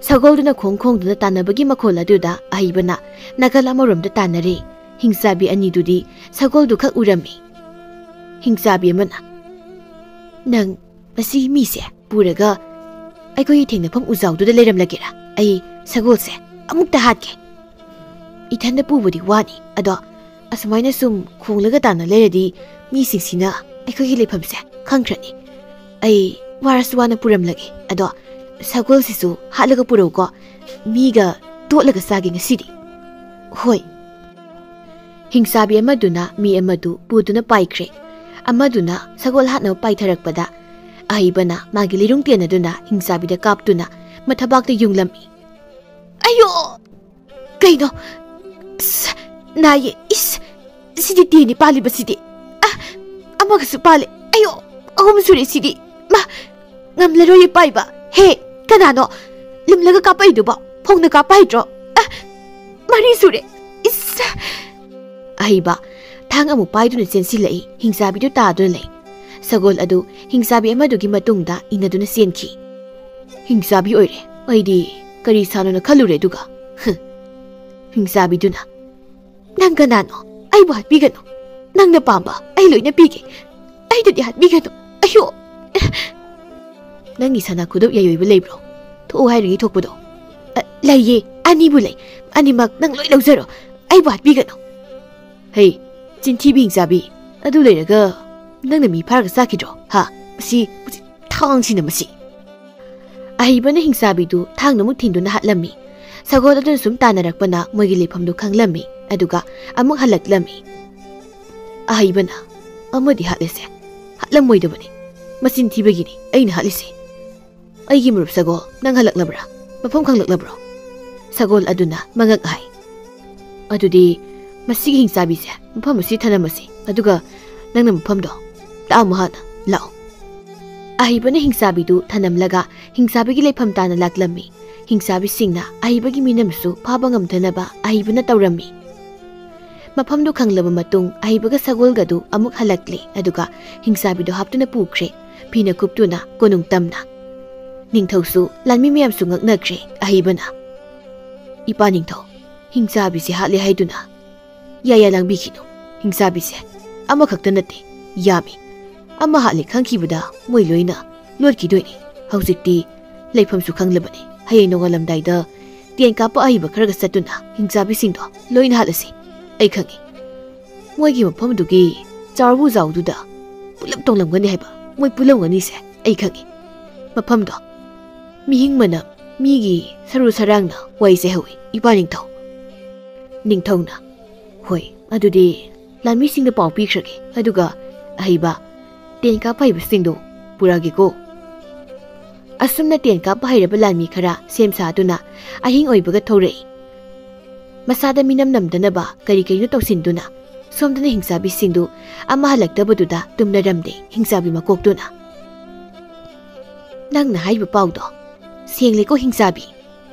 ꯁꯒꯣꯜꯗꯨꯅ ꯈꯣꯡ ꯈꯣꯡꯗꯨꯅ ꯇꯥꯟꯅꯕꯒꯤ ꯃꯈꯣꯜ ꯑꯗꯨꯗ ꯑꯍꯩꯕꯅ ꯅꯥꯀꯜ ꯑꯃꯔꯣꯝꯗ ꯇꯥꯟꯅꯔꯦ꯫ ꯍꯤꯡꯆꯥꯕꯤ ꯑꯅꯤꯗꯨꯗꯤ ꯁꯒꯣꯜꯗꯨ ꯈꯛ ꯎꯔꯝꯃꯤ꯫ ꯍꯤꯡꯆꯥꯕꯤ ꯑꯃꯅ, "ꯅꯪ ꯃꯁꯤ ꯃꯤꯁꯦ ꯄꯨꯔꯒ ꯑꯩꯈꯣꯏꯒꯤ ꯊꯦꯡꯅꯐꯝ ꯎꯖꯥꯎꯗꯨꯗ ꯂꯩꯔꯝꯂꯒꯦꯔꯥ? ꯑꯩ ꯁꯒꯣꯜꯁꯦ ꯑꯃꯨꯛꯇ ꯍꯥꯠꯀꯦ꯫ ꯏꯊꯟꯗ ꯄꯨꯕꯗꯤ ꯋꯥꯅꯤ, ꯑꯗꯣ ꯑꯁꯨꯃꯥꯏꯅ ꯁꯨꯝ ꯈꯣꯡꯂꯒ ꯇꯥꯅ ꯂꯩꯔꯗꯤ ꯃꯤꯁꯤꯡꯁꯤꯅ ꯑꯩꯈꯣꯏꯒꯤ ꯂꯩꯐꯝꯁꯦ ꯈꯪꯈ꯭ꯔꯅꯤ꯫ ꯑꯩ ꯋꯥꯔꯁꯨ ꯋꯥꯅ ꯄꯨꯔꯝꯂꯒꯦ, ꯑꯗꯣ ꯁꯒꯣꯜꯁꯤꯁꯨ ꯍꯥꯠꯂꯒ ꯄꯨꯔꯛꯎꯀꯣ, ꯃꯤꯒ ꯇꯣꯠꯂꯒ ꯆꯥꯒꯦ ꯉꯁꯤꯗꯤ꯫ ꯍꯣꯏ꯫ ꯍꯤꯡꯆꯥꯕꯤ ꯑꯃꯗꯨꯅ ꯃꯤ ꯑꯃꯗꯨ ꯄꯨꯗꯨꯅ ꯄꯥꯏꯈ꯭ꯔꯦ꯫ ꯑꯃꯗꯨꯅ ꯁꯒꯣꯜ ꯍꯥꯠꯅꯕ ꯄꯥꯏꯊꯔꯛꯄꯗ ꯑꯍꯩꯕꯅ ꯃꯥꯒꯤ ꯂꯤꯔꯨꯡ ꯇꯦꯟꯅꯗꯨꯅ ꯍꯤꯡꯆꯥꯕꯤꯗ ꯀꯥꯞꯇꯨꯅ ꯃꯊꯕꯥꯛꯇ ꯌꯨꯡꯂꯝꯃꯤ꯫ "ꯑꯌꯣ! ꯀꯩꯅꯣ? ꯑꯁ, ꯅꯥꯏꯌꯦ꯫ ꯏꯁ, ꯁꯤꯗꯤ ꯇꯦꯟꯅꯤ ꯄꯥꯜꯂꯤꯕꯁꯤꯗꯤ꯫ ꯑ, ꯑꯃꯒꯁꯨ ꯄꯥꯜꯂꯦ꯫ ꯑꯌꯣ! ꯑꯍꯨꯝ ꯁꯨꯔꯦ ꯁꯤꯗꯤ꯫ ꯃꯥ, ꯉꯝꯂꯔꯣꯏꯌꯦ ꯄꯥꯏꯕ꯫ ꯍꯦ, ꯀꯅꯥꯅꯣ ꯂꯨꯝꯂꯒ ꯀꯥꯞꯄꯛꯏꯗꯨꯕꯣ? ꯐꯣꯡꯅ ꯀꯥꯞꯄ ꯍꯩꯇ꯭ꯔꯣ? ꯑ, ꯃꯔꯤ ꯁꯨꯔꯦ꯫ ꯏꯁ!" ꯑꯍꯩꯕ ꯊꯥꯡ ꯑꯃꯨꯛ ꯄꯥꯏꯗꯨꯅ ꯆꯦꯟꯁꯤꯜꯂꯛꯏ꯫ ꯍꯤꯡꯆꯥꯕꯤꯗꯨ ꯇꯥꯗꯨꯅ ꯂꯩ꯫ ꯁꯒꯣꯜ ꯑꯗꯨ ꯍꯤꯡꯆꯥꯕꯤ ꯑꯃꯗꯨꯒꯤ ꯃꯇꯨꯡꯗ ꯏꯟꯅꯗꯨꯅ ꯆꯦꯟꯈꯤ꯫ "ꯍꯤꯡꯆꯥꯕꯤ ꯑꯣꯏꯔꯦ꯫ ꯑꯩꯗꯤ ꯀꯔꯤ ꯁꯥꯟꯅꯅ ꯈꯜꯂꯨꯔꯦ ꯑꯗꯨꯒ?" ꯍꯨꯝ꯫ ꯍꯤꯡꯆꯥꯕꯤꯗꯨꯅ, "ꯅꯪ ꯀꯅꯥꯅꯣ? ꯑꯩꯕꯨ ꯍꯥꯠꯄꯤꯒꯅꯨ꯫ ꯅꯪꯅ ꯄꯥꯝꯕ ꯑꯩ ꯂꯣꯏꯅ ꯄꯤꯒꯦ꯫ ꯑꯩꯗꯗꯤ ꯍꯥꯠꯄꯤꯒꯅꯨ꯫ ꯑꯌꯣ!" "ꯅꯪꯒꯤ ꯁꯅꯥ ꯈꯨꯗꯣꯞ ꯌꯥꯏ ꯑꯣꯏꯕ ꯂꯩꯕ꯭ꯔꯣ? ꯊꯣꯛꯎ ꯍꯥꯏꯔꯤꯉꯩ ꯊꯣꯛꯄꯗꯣ?" "ꯑ, ꯂꯩꯌꯦ꯫ ꯑꯅꯤꯕꯨ ꯂꯩ꯫ ꯑꯅꯤꯃꯛ ꯅꯪ ꯂꯣꯏ ꯂꯧꯖꯔꯣ꯫ ꯑꯩꯕꯨ ꯍꯥꯠꯄꯤꯒꯅꯨ꯫" "ꯍꯩ, ꯆꯤꯟꯊꯤꯕꯤ ꯍꯤꯡꯆꯥꯕꯤ꯫ ꯑꯗꯨ ꯂꯩꯔꯒ ꯅꯪꯅ ꯃꯤ ꯐꯥꯔꯒ ꯆꯥꯈꯤꯗ꯭ꯔꯣ? ꯍꯥ? ꯃꯁꯤ, ꯃꯁꯤ ꯊꯥꯡꯁꯤꯅ ꯃꯁꯤ!" ꯑꯍꯩꯕꯅ ꯍꯤꯡꯆꯥꯕꯤꯗꯨ ꯊꯥꯡꯅ ꯑꯃꯨꯛ ꯊꯤꯟꯗꯨꯅ ꯍꯥꯠꯂꯝꯃꯤ꯫ ꯁꯒꯣꯜ ꯑꯗꯨꯅ ꯁꯨꯝ ꯇꯥꯟꯅꯔꯛꯄꯅ ꯃꯣꯏꯒꯤ ꯂꯩꯐꯝꯗꯨ ꯈꯪꯂꯝꯃꯤ꯫ ꯑꯗꯨꯒ ꯑꯃꯨꯛ ꯍꯜꯂꯛꯂꯝꯃꯤ꯫ ꯑꯍꯩꯕꯅ, "ꯑꯃꯗꯤ ꯍꯥꯠꯂꯦꯁꯦ꯫ ꯍꯥꯠꯂꯝꯃꯣꯏꯗꯕꯅꯤ꯫ ꯃꯆꯤꯟ ꯊꯤꯕꯒꯤꯅꯤ ꯑꯩꯅ ꯍꯥꯠꯂꯤꯁꯦ꯫ ꯑꯩꯒꯤ ꯃꯔꯨꯞ ꯁꯒꯣꯜ, ꯅꯪ ꯍꯜꯂꯛꯂꯕ꯭ꯔꯥ? ꯃꯐꯝ ꯈꯪꯂꯛꯂꯕ꯭ꯔꯣ?" ꯁꯒꯣꯜ ꯑꯗꯨꯅ ꯃꯉꯛ ꯍꯥꯏ꯫ "ꯑꯗꯨꯗꯤ ꯃꯁꯤꯒꯤ ꯍꯤꯡꯆꯥꯕꯤꯁꯦ ꯃꯐꯝ ꯑꯁꯤ ꯊꯅꯝꯃꯁꯤ, ꯑꯗꯨꯒ ꯅꯪꯅ ꯃꯐꯝꯗꯣ ꯇꯥꯛꯑꯝꯃꯨ ꯍꯥꯟꯅ꯫ ꯂꯥꯛꯑꯣ꯫" ꯑꯍꯩꯕꯅ ꯍꯤꯡꯆꯥꯕꯤꯗꯨ ꯊꯅꯝꯂꯒ ꯍꯤꯡꯆꯥꯕꯤꯒꯤ ꯂꯩꯐꯝ ꯇꯥꯅ ꯂꯥꯛꯂꯝꯃꯤ꯫ ꯍꯤꯡꯆꯥꯕꯤꯁꯤꯡꯅ ꯑꯍꯩꯕꯒꯤ ꯃꯤꯅꯝꯁꯨ ꯐꯥꯕ ꯉꯝꯗꯅꯕ ꯑꯍꯩꯕꯅ ꯇꯧꯔꯝꯃꯤ꯫ ꯃꯐꯝꯗꯨ ꯈꯪꯂꯕ ꯃꯇꯨꯡ ꯑꯍꯩꯕꯒ ꯁꯒꯣꯜꯒꯗꯨ ꯑꯃꯨꯛ ꯍꯜꯂꯛꯂꯦ, ꯑꯗꯨꯒ ꯍꯤꯡꯆꯥꯕꯤꯗꯨ ꯍꯥꯞꯇꯨꯅ ꯄꯨꯈ꯭ꯔꯦ, ꯐꯤꯅ ꯀꯨꯞꯇꯨꯅ ꯀꯣꯅꯨꯡ ꯇꯝꯅ꯫ ꯅꯤꯡꯊꯧꯁꯨ ꯂꯥꯟꯃꯤ ꯃꯌꯥꯝꯁꯨ ꯉꯛꯅꯈ꯭ꯔꯦ꯫ ꯑꯍꯩꯕꯅ, "ꯏꯄꯥ ꯅꯤꯡꯊꯧ, ꯍꯤꯡꯆꯥꯕꯤꯁꯦ ꯍꯥꯠꯂꯦ ꯍꯥꯏꯗꯨꯅ ꯌꯥ ꯌꯥ ꯂꯥꯡꯕꯤꯈꯤꯅꯨ꯫ ꯍꯤꯡꯆꯥꯕꯤꯁꯦ ꯑꯃꯈꯛꯇ ꯅꯠꯇꯦ, ꯌꯥꯝꯃꯤ꯫ ꯑꯃ ꯍꯥꯠꯂꯦ ꯈꯪꯈꯤꯕꯗ ꯃꯣꯏ ꯂꯣꯏꯅ ꯂꯣꯠꯈꯤꯗꯣꯏꯅꯤ꯫ ꯍꯧꯖꯤꯛꯇꯤ ꯂꯩꯐꯝꯁꯨ ꯈꯪꯂꯕꯅꯤ꯫ ꯍꯌꯦꯡ ꯅꯣꯡꯉꯥꯜꯂꯝꯗꯥꯏꯗ ꯇꯦꯟ ꯀꯥꯞꯄ ꯑꯍꯩꯕ ꯈꯔꯒ ꯆꯠꯇꯨꯅ ꯍꯤꯡꯆꯥꯕꯤꯁꯤꯡꯗꯣ ꯂꯣꯏꯅ ꯍꯥꯠꯂꯁꯤ꯫ ꯑꯩ ꯈꯪꯏ, ꯃꯣꯏꯒꯤ ꯃꯐꯝꯗꯨꯒꯤ ꯆꯥꯎꯕꯨ ꯆꯥꯎꯗꯨꯗ ꯄꯨꯂꯞ ꯇꯣꯡꯂꯝꯒꯅꯤ ꯍꯥꯏꯕ꯫ ꯃꯣꯏ ꯄꯨꯜꯂꯝꯒꯅꯤꯁꯦ ꯑꯩ ꯈꯪꯏ꯫ ꯃꯐꯝꯗꯣ ꯃꯤꯍꯤꯡ ꯃꯅꯝ, ꯃꯤꯒꯤ ꯁꯔꯨ ꯁꯔꯥꯡꯅ ꯋꯥꯏ ꯆꯥꯏꯍꯧꯏ, ꯏꯄꯥ ꯅꯤꯡꯊꯧ꯫ ꯅꯤꯡꯊꯧꯅ, "ꯍꯣꯏ, ꯑꯗꯨꯗꯤ ꯂꯥꯟꯃꯤꯁꯤꯡꯗ ꯄꯥꯎ ꯄꯤꯈ꯭ꯔꯒꯦ, ꯑꯗꯨꯒ ꯑꯍꯩꯕ ꯇꯦꯟ ꯀꯥꯞꯄ ꯍꯩꯕꯁꯤꯡꯗꯨ ꯄꯨꯔꯛꯑꯒꯦꯀꯣ꯫" ꯑꯁꯨꯝꯅ ꯇꯦꯟ ꯀꯥꯞꯄ ꯍꯩꯔꯕ ꯂꯥꯟꯃꯤ ꯈꯔ ꯁꯦꯝ ꯁꯥꯗꯨꯅ ꯑꯍꯤꯡ ꯑꯣꯏꯕꯒ ꯊꯧꯔꯛꯏ꯫ ꯃꯁꯥꯗ ꯃꯤꯅꯝ ꯅꯝꯗꯅꯕ ꯀꯔꯤ ꯀꯔꯤꯅꯣ ꯇꯧꯁꯤꯟꯗꯨꯅ ꯁꯣꯝꯗꯅ ꯍꯤꯡꯆꯥꯕꯤꯁꯤꯡꯗꯨ ꯑꯃ ꯍꯜꯂꯛꯇꯕꯗꯨꯗ ꯇꯨꯝꯅꯔꯝꯗꯦ ꯍꯤꯡꯆꯥꯕꯤ ꯃꯀꯣꯛꯇꯨꯅ꯫ "ꯅꯪꯅ ꯍꯥꯏꯕ ꯄꯥꯎꯗꯣ ꯁꯦꯡꯂꯦꯀꯣ ꯍꯤꯡꯆꯥꯕꯤ?"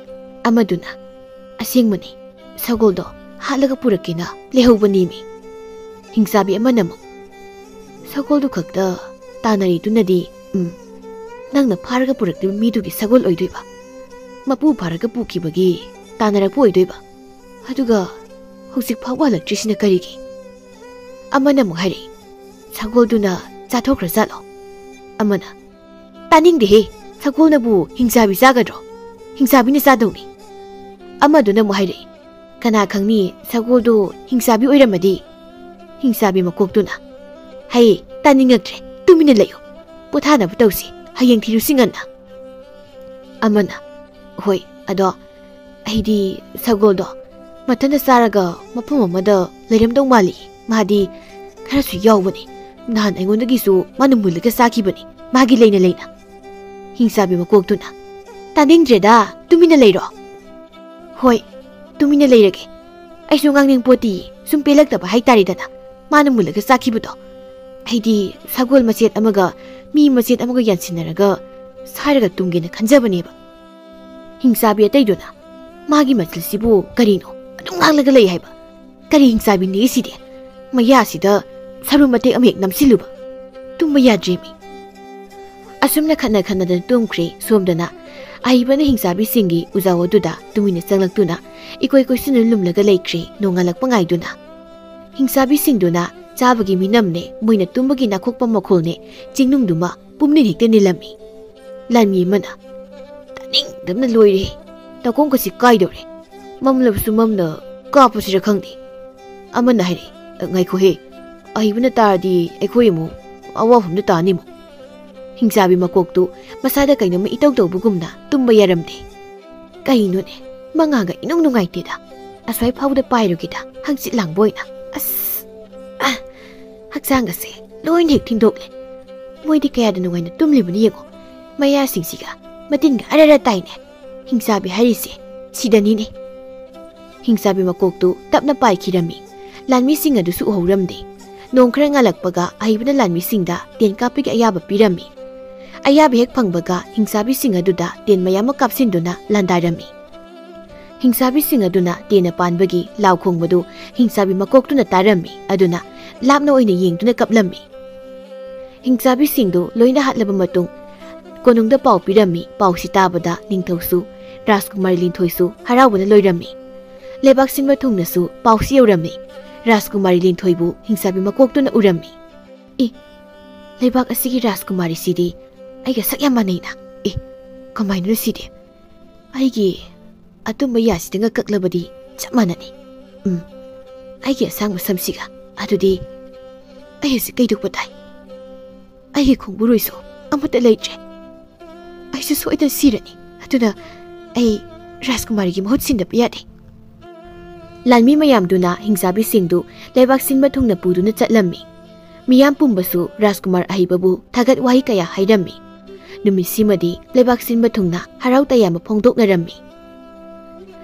ꯑꯃꯗꯨꯅ, "ꯑꯁꯦꯡꯕꯅꯤ, ꯁꯒꯣꯜꯗꯣ ꯍꯥꯠꯂꯒ ꯄꯨꯔꯛꯀꯦꯅ ꯂꯩꯍꯧꯕꯅꯤꯃꯤ꯫" ꯍꯤꯡꯆꯥꯕꯤ ꯑꯃꯅ ꯑꯃꯨꯛ, "ꯁꯒꯣꯜꯗꯨ ꯈꯛꯇ ꯇꯥꯟꯅꯔꯤꯗꯨꯅꯗꯤ, ꯎꯝ, ꯅꯪꯅ ꯐꯥꯔꯒ ꯄꯨꯔꯛꯂꯤꯕ ꯃꯤꯗꯨꯒꯤ ꯁꯒꯣꯜ ꯑꯣꯏꯗꯣꯏꯕ, ꯃꯄꯨ ꯐꯥꯔꯒ ꯄꯨꯈꯤꯕꯒꯤ ꯇꯥꯟꯅꯔꯛꯄ ꯑꯣꯏꯗꯣꯏꯕ꯫ ꯑꯗꯨꯒ ꯍꯧꯖꯤꯛ ꯐꯥꯎꯕ ꯍꯜꯂꯛꯇ꯭ꯔꯤꯁꯤꯅ ꯀꯔꯤꯒꯤ?" ꯑꯃꯅ ꯑꯃꯨꯛ ꯍꯥꯏꯔꯛꯏ, "ꯁꯒꯣꯜꯗꯨꯅ ꯆꯥꯊꯣꯛꯈ꯭ꯔꯖꯥꯠꯂꯣ?" ꯑꯃꯅ, "ꯇꯥꯅꯤꯡꯗꯦꯍꯦ, ꯁꯒꯣꯜꯅꯕꯨ ꯍꯤꯡꯆꯥꯕꯤ ꯆꯥꯒꯗ꯭ꯔꯣ? ꯍꯤꯡꯆꯥꯕꯤꯅ ꯆꯥꯗꯧꯅꯤ꯫" ꯑꯃꯗꯨꯅ ꯑꯃꯨꯛ ꯍꯥꯏꯔꯛꯏ, "ꯀꯅꯥ ꯈꯪꯅꯤ, ꯁꯒꯣꯜꯗꯣ ꯍꯤꯡꯆꯥꯕꯤ ꯑꯣꯏꯔꯝꯃꯗꯤ?" ꯍꯤꯡꯆꯥꯕꯤ ꯃꯀꯣꯛꯇꯨꯅ, "ꯍꯩ, ꯇꯥꯅꯤꯡꯉꯛꯇ꯭ꯔꯦ, ꯇꯨꯃꯤꯟꯅ ꯂꯩꯌꯨ꯫ ꯄꯣꯊꯥꯅꯕ ꯇꯧꯁꯤ, ꯍꯌꯦꯡ ꯊꯤꯔꯨꯁꯤ ꯉꯟꯅ꯫" ꯑꯃꯅ, "ꯍꯣꯏ, ꯑꯗꯣ ꯑꯩꯗꯤ ꯁꯒꯣꯜꯗꯣ ꯃꯊꯟꯇ ꯆꯥꯔꯒ ꯃꯐꯝ ꯑꯃꯗ ꯂꯩꯔꯝꯗꯧ ꯃꯥꯜꯂꯤ꯫ ꯃꯥꯗꯤ ꯈꯔꯁꯨ ꯌꯥꯎꯕꯅꯤ꯫ ꯅꯍꯥꯟ ꯑꯩꯉꯣꯟꯗꯒꯤꯁꯨ ꯃꯥꯅ ꯃꯨꯜꯂꯒ ꯆꯥꯈꯤꯕꯅꯤ, ꯃꯥꯒꯤ ꯂꯩꯅ ꯂꯩꯅ꯫" ꯍꯤꯡꯆꯥꯕꯤ ꯃꯀꯣꯛꯇꯨꯅ, "ꯇꯥꯅꯤꯡꯗ꯭ꯔꯦꯗ, ꯇꯨꯃꯤꯟꯅ ꯂꯩꯔꯣ꯫" "ꯍꯣꯏ, ꯇꯨꯃꯤꯟꯅ ꯂꯩꯔꯒꯦ꯫ ꯑꯩꯁꯨ ꯉꯥꯡꯅꯤꯡ ꯄꯣꯠꯇꯤ ꯁꯨꯝ ꯄꯦꯜꯂꯛꯇꯕ ꯍꯥꯏꯇꯥꯔꯦꯗꯅ꯫ ꯃꯥꯅ ꯃꯨꯜꯂꯒ ꯆꯥꯈꯤꯕꯗꯣ꯫ ꯑꯩꯗꯤ ꯁꯒꯣꯜ ꯃꯆꯦꯠ ꯑꯃꯒ ꯃꯤ ꯃꯆꯦꯠ ꯑꯃꯒ ꯌꯥꯟꯁꯤꯟꯅꯔꯒ ꯁꯥꯏꯔꯒ ꯇꯨꯝꯒꯦꯅ ꯈꯟꯖꯕꯅꯦꯕ꯫" ꯍꯤꯡꯆꯥꯕꯤ ꯑꯇꯩꯗꯨꯅ, "ꯃꯥꯒꯤ ꯃꯆꯤꯜꯁꯤꯕꯨ ꯀꯔꯤꯅꯣ ꯑꯗꯨꯝ ꯉꯥꯡꯂꯒ ꯂꯩ ꯍꯥꯏꯕ? ꯀꯔꯤ ꯍꯤꯡꯆꯥꯕꯤꯅꯤ ꯁꯤꯗꯤ? ꯃꯌꯥꯁꯤꯗ ꯁꯔꯨ ꯃꯇꯦꯛ ꯑꯃ ꯍꯦꯛ ꯅꯝꯁꯤꯜꯂꯨꯕ꯫ ꯇꯨꯝꯕ ꯌꯥꯗ꯭ꯔꯦꯃꯤ꯫" ꯑꯁꯨꯝꯅ ꯈꯠꯅ ꯈꯠꯅꯗꯅ ꯇꯨꯝꯈ꯭ꯔꯦ꯫ ꯁꯣꯝꯗꯅ ꯑꯍꯩꯕꯅ ꯍꯤꯡꯆꯥꯕꯤꯁꯤꯡꯒꯤ ꯎꯖꯥꯎ ꯑꯗꯨꯗ ꯇꯨꯃꯤꯟꯅ ꯆꯪꯂꯛꯇꯨꯅ ꯏꯀꯣꯏ ꯀꯣꯏꯁꯤꯟꯅ ꯂꯨꯝꯂꯒ ꯂꯩꯈ꯭ꯔꯦ, ꯅꯣꯡꯉꯥꯜꯂꯛꯄ ꯉꯥꯏꯗꯨꯅ꯫ ꯍꯤꯡꯆꯥꯕꯤꯁꯤꯡꯗꯨꯅ ꯆꯥꯕꯒꯤ ꯃꯤꯅꯝꯅꯦ, ꯃꯣꯏꯅ ꯇꯨꯝꯕꯒꯤ ꯅꯥꯈꯣꯛꯄ ꯃꯈꯣꯜꯅꯦ, ꯆꯤꯡꯅꯨꯡꯗꯨꯃ ꯄꯨꯝꯅꯤꯡ ꯍꯦꯛꯇ ꯅꯤꯜꯂꯝꯃꯤ꯫ ꯂꯥꯟꯃꯤ ꯑꯃꯅ, "ꯇꯥꯅꯤꯡꯗꯕꯅ ꯂꯣꯏꯔꯦ꯫ ꯇꯥꯀꯣꯡꯀꯁꯤ ꯀꯥꯏꯗꯧꯔꯦ꯫ ꯃꯝꯂꯕꯁꯨ ꯃꯝꯅ ꯀꯥꯞꯄꯁꯤꯔ ꯈꯪꯗꯦ꯫" ꯑꯃꯅ ꯍꯥꯏꯔꯛꯏ, "ꯉꯥꯏꯈꯣꯍꯦ, ꯑꯍꯩꯕꯅ ꯇꯥꯔꯗꯤ ꯑꯩꯈꯣꯏ ꯑꯃꯨꯛ ꯑꯋꯥꯐꯝꯗ ꯇꯥꯅꯤꯃꯨ꯫" ꯍꯤꯡꯆꯥꯕꯤ ꯃꯀꯣꯛꯇꯨ ꯃꯁꯥꯗ ꯀꯩꯅꯣꯝꯃ ꯏꯇꯧ ꯇꯧꯕꯒꯨꯝꯅ ꯇꯨꯝꯕ ꯌꯥꯔꯝꯗꯦ꯫ "ꯀꯩꯅꯣꯅꯦ, ꯃꯉꯥꯒ ꯏꯅꯨꯡ ꯅꯨꯡꯉꯥꯏꯇꯦꯗ꯫ ꯑꯁ꯭ꯋꯥꯏ ꯐꯥꯎꯕꯗ ꯄꯥꯏꯔꯨꯒꯦꯗ, ꯍꯪꯆꯤꯠ ꯂꯥꯡꯕ ꯑꯣꯏꯅ꯫ ꯑꯁ! ꯑ! ꯍꯛꯆꯥꯡꯒꯁꯦ ꯂꯣꯏꯅ ꯍꯦꯛ ꯊꯤꯟꯗꯣꯛꯂꯦ꯫ ꯃꯣꯏꯗꯤ ꯀꯌꯥꯗ ꯅꯨꯡꯉꯥꯏꯅ ꯇꯨꯝꯂꯤꯕꯅꯤ ꯌꯦꯡꯉꯣ꯫ ꯃꯌꯥꯁꯤꯡꯁꯤꯒ ꯃꯇꯤꯟꯒ ꯑꯔ ꯑꯔ ꯇꯥꯏꯅꯦ꯫ ꯍꯤꯡꯆꯥꯕꯤ ꯍꯥꯏꯔꯤꯁꯦ ꯁꯤꯗꯅꯤꯅꯦ꯫" ꯍꯤꯡꯆꯥꯕꯤ ꯃꯀꯣꯛꯇꯨ ꯇꯞꯅ ꯄꯥꯏꯈꯤꯔꯝꯃꯤ꯫ ꯂꯥꯟꯃꯤꯁꯤꯡ ꯑꯗꯨꯁꯨ ꯎꯍꯧꯔꯝꯗꯦ꯫ ꯅꯣꯡ ꯈꯔ ꯉꯥꯜꯂꯛꯄꯒ ꯑꯍꯩꯕꯅ ꯂꯥꯟꯃꯤꯁꯤꯡꯗ ꯇꯦꯟ ꯀꯥꯞꯄꯒꯤ ꯑꯌꯥꯕ ꯄꯤꯔꯝꯃꯤ꯫ ꯑꯌꯥꯕ ꯍꯦꯛ ꯐꯪꯕꯒ ꯍꯤꯡꯆꯥꯕꯤꯁꯤꯡ ꯑꯗꯨꯗ ꯇꯦꯟ ꯃꯌꯥꯝ ꯑꯃ ꯀꯥꯞꯁꯤꯟꯗꯨꯅ ꯂꯥꯟꯗꯥꯔꯝꯃꯤ꯫ ꯍꯤꯡꯆꯥꯕꯤꯁꯤꯡ ꯑꯗꯨꯅ ꯇꯦꯟꯅ ꯄꯥꯟꯕꯒꯤ ꯂꯥꯎ ꯈꯣꯡꯕꯗꯨ ꯍꯤꯡꯆꯥꯕꯤ ꯃꯀꯣꯛꯇꯨꯅ ꯇꯥꯔꯝꯃꯤ, ꯑꯗꯨꯅ ꯂꯥꯞꯅ ꯑꯣꯏꯅ ꯌꯦꯡꯗꯨꯅ ꯀꯞꯂꯝꯃꯤ꯫ ꯍꯤꯡꯆꯥꯕꯤꯁꯤꯡꯗꯨ ꯂꯣꯏꯅ ꯍꯥꯠꯂꯕ ꯃꯇꯨꯡ, ꯀꯣꯅꯨꯡꯗ ꯄꯥꯎ ꯄꯤꯔꯝꯃꯤ꯫ ꯄꯥꯎꯁꯤ ꯇꯥꯕꯗ ꯅꯤꯡꯊꯧꯁꯨ, ꯔꯥꯖꯀꯨꯃꯥꯔꯤ ꯂꯤꯟꯊꯣꯏꯁꯨ ꯍꯔꯥꯎꯕꯅ ꯂꯣꯏꯔꯝꯃꯤ꯫ ꯂꯩꯕꯥꯛ ꯁꯤꯟꯕ ꯊꯨꯡꯅꯁꯨ ꯄꯥꯎꯁꯤ ꯌꯧꯔꯝꯃꯤ꯫ ꯔꯥꯖꯀꯨꯃꯥꯔꯤ ꯂꯤꯟꯊꯣꯏꯕꯨ ꯍꯤꯡꯆꯥꯕꯤ ꯃꯀꯣꯛꯇꯨꯅ ꯎꯔꯝꯃꯤ꯫ "ꯑꯦ, ꯂꯩꯕꯥꯛ ꯑꯁꯤꯒꯤ ꯔꯥꯖꯀꯨꯃꯥꯔꯤꯁꯤꯗꯤ ꯑꯩꯒ ꯁꯛ ꯌꯥꯝ ꯃꯥꯟꯅꯩꯅ꯫ ꯑꯦ, ꯀꯃꯥꯏꯅꯅꯣ ꯁꯤꯗꯤ? ꯑꯩꯒꯤ ꯑꯇꯨꯝꯕ ꯌꯥꯁꯤꯗ ꯉꯛꯀꯛꯂꯕꯗꯤ ꯆꯞ ꯃꯥꯟꯅꯅꯤ꯫ ꯎꯝ, ꯑꯩꯒꯤ ꯑꯁꯥꯡꯕ ꯁꯝꯁꯤꯒ꯫ ꯑꯗꯨꯗꯤ ꯑꯩ ꯍꯧꯖꯤꯛ ꯀꯩꯗꯧꯕ ꯇꯥꯏ? ꯑꯩꯒꯤ ꯈꯣꯡꯕꯨꯔꯣꯏꯁꯨ ꯑꯃꯠꯇ ꯂꯩꯇ꯭ꯔꯦ꯫ ꯑꯩꯁꯨ ꯁꯣꯏꯗꯅ ꯁꯤꯔꯅꯤ꯫ ꯑꯗꯨꯅ ꯑꯩ ꯔꯥꯖꯀꯨꯃꯥꯔꯤꯒꯤ ꯃꯍꯨꯠ ꯁꯤꯟꯗꯕ ꯌꯥꯗꯦ꯫" ꯂꯥꯟꯃꯤ ꯃꯌꯥꯝꯗꯨꯅ ꯍꯤꯡꯆꯥꯕꯤꯁꯤꯡꯗꯨ ꯂꯩꯕꯥꯛ ꯁꯤꯟꯕ ꯊꯨꯡꯅ ꯄꯨꯗꯨꯅ ꯆꯠꯂꯝꯃꯤ꯫ ꯃꯤꯌꯥꯝ ꯄꯨꯝꯕꯁꯨ ꯔꯥꯖꯀꯨꯃꯥꯔ ꯑꯍꯩꯕꯕꯨ ꯊꯥꯒꯠ ꯋꯥꯍꯩ ꯀꯌꯥ ꯍꯥꯏꯔꯝꯃꯤ꯫ ꯅꯨꯃꯤꯠꯁꯤꯃꯗꯤ ꯂꯩꯕꯥꯛ ꯁꯤꯟꯕ ꯊꯨꯡꯅ ꯍꯔꯥꯎ ꯇꯌꯥꯝꯕ ꯐꯣꯡꯗꯣꯛꯅꯔꯝꯃꯤ꯫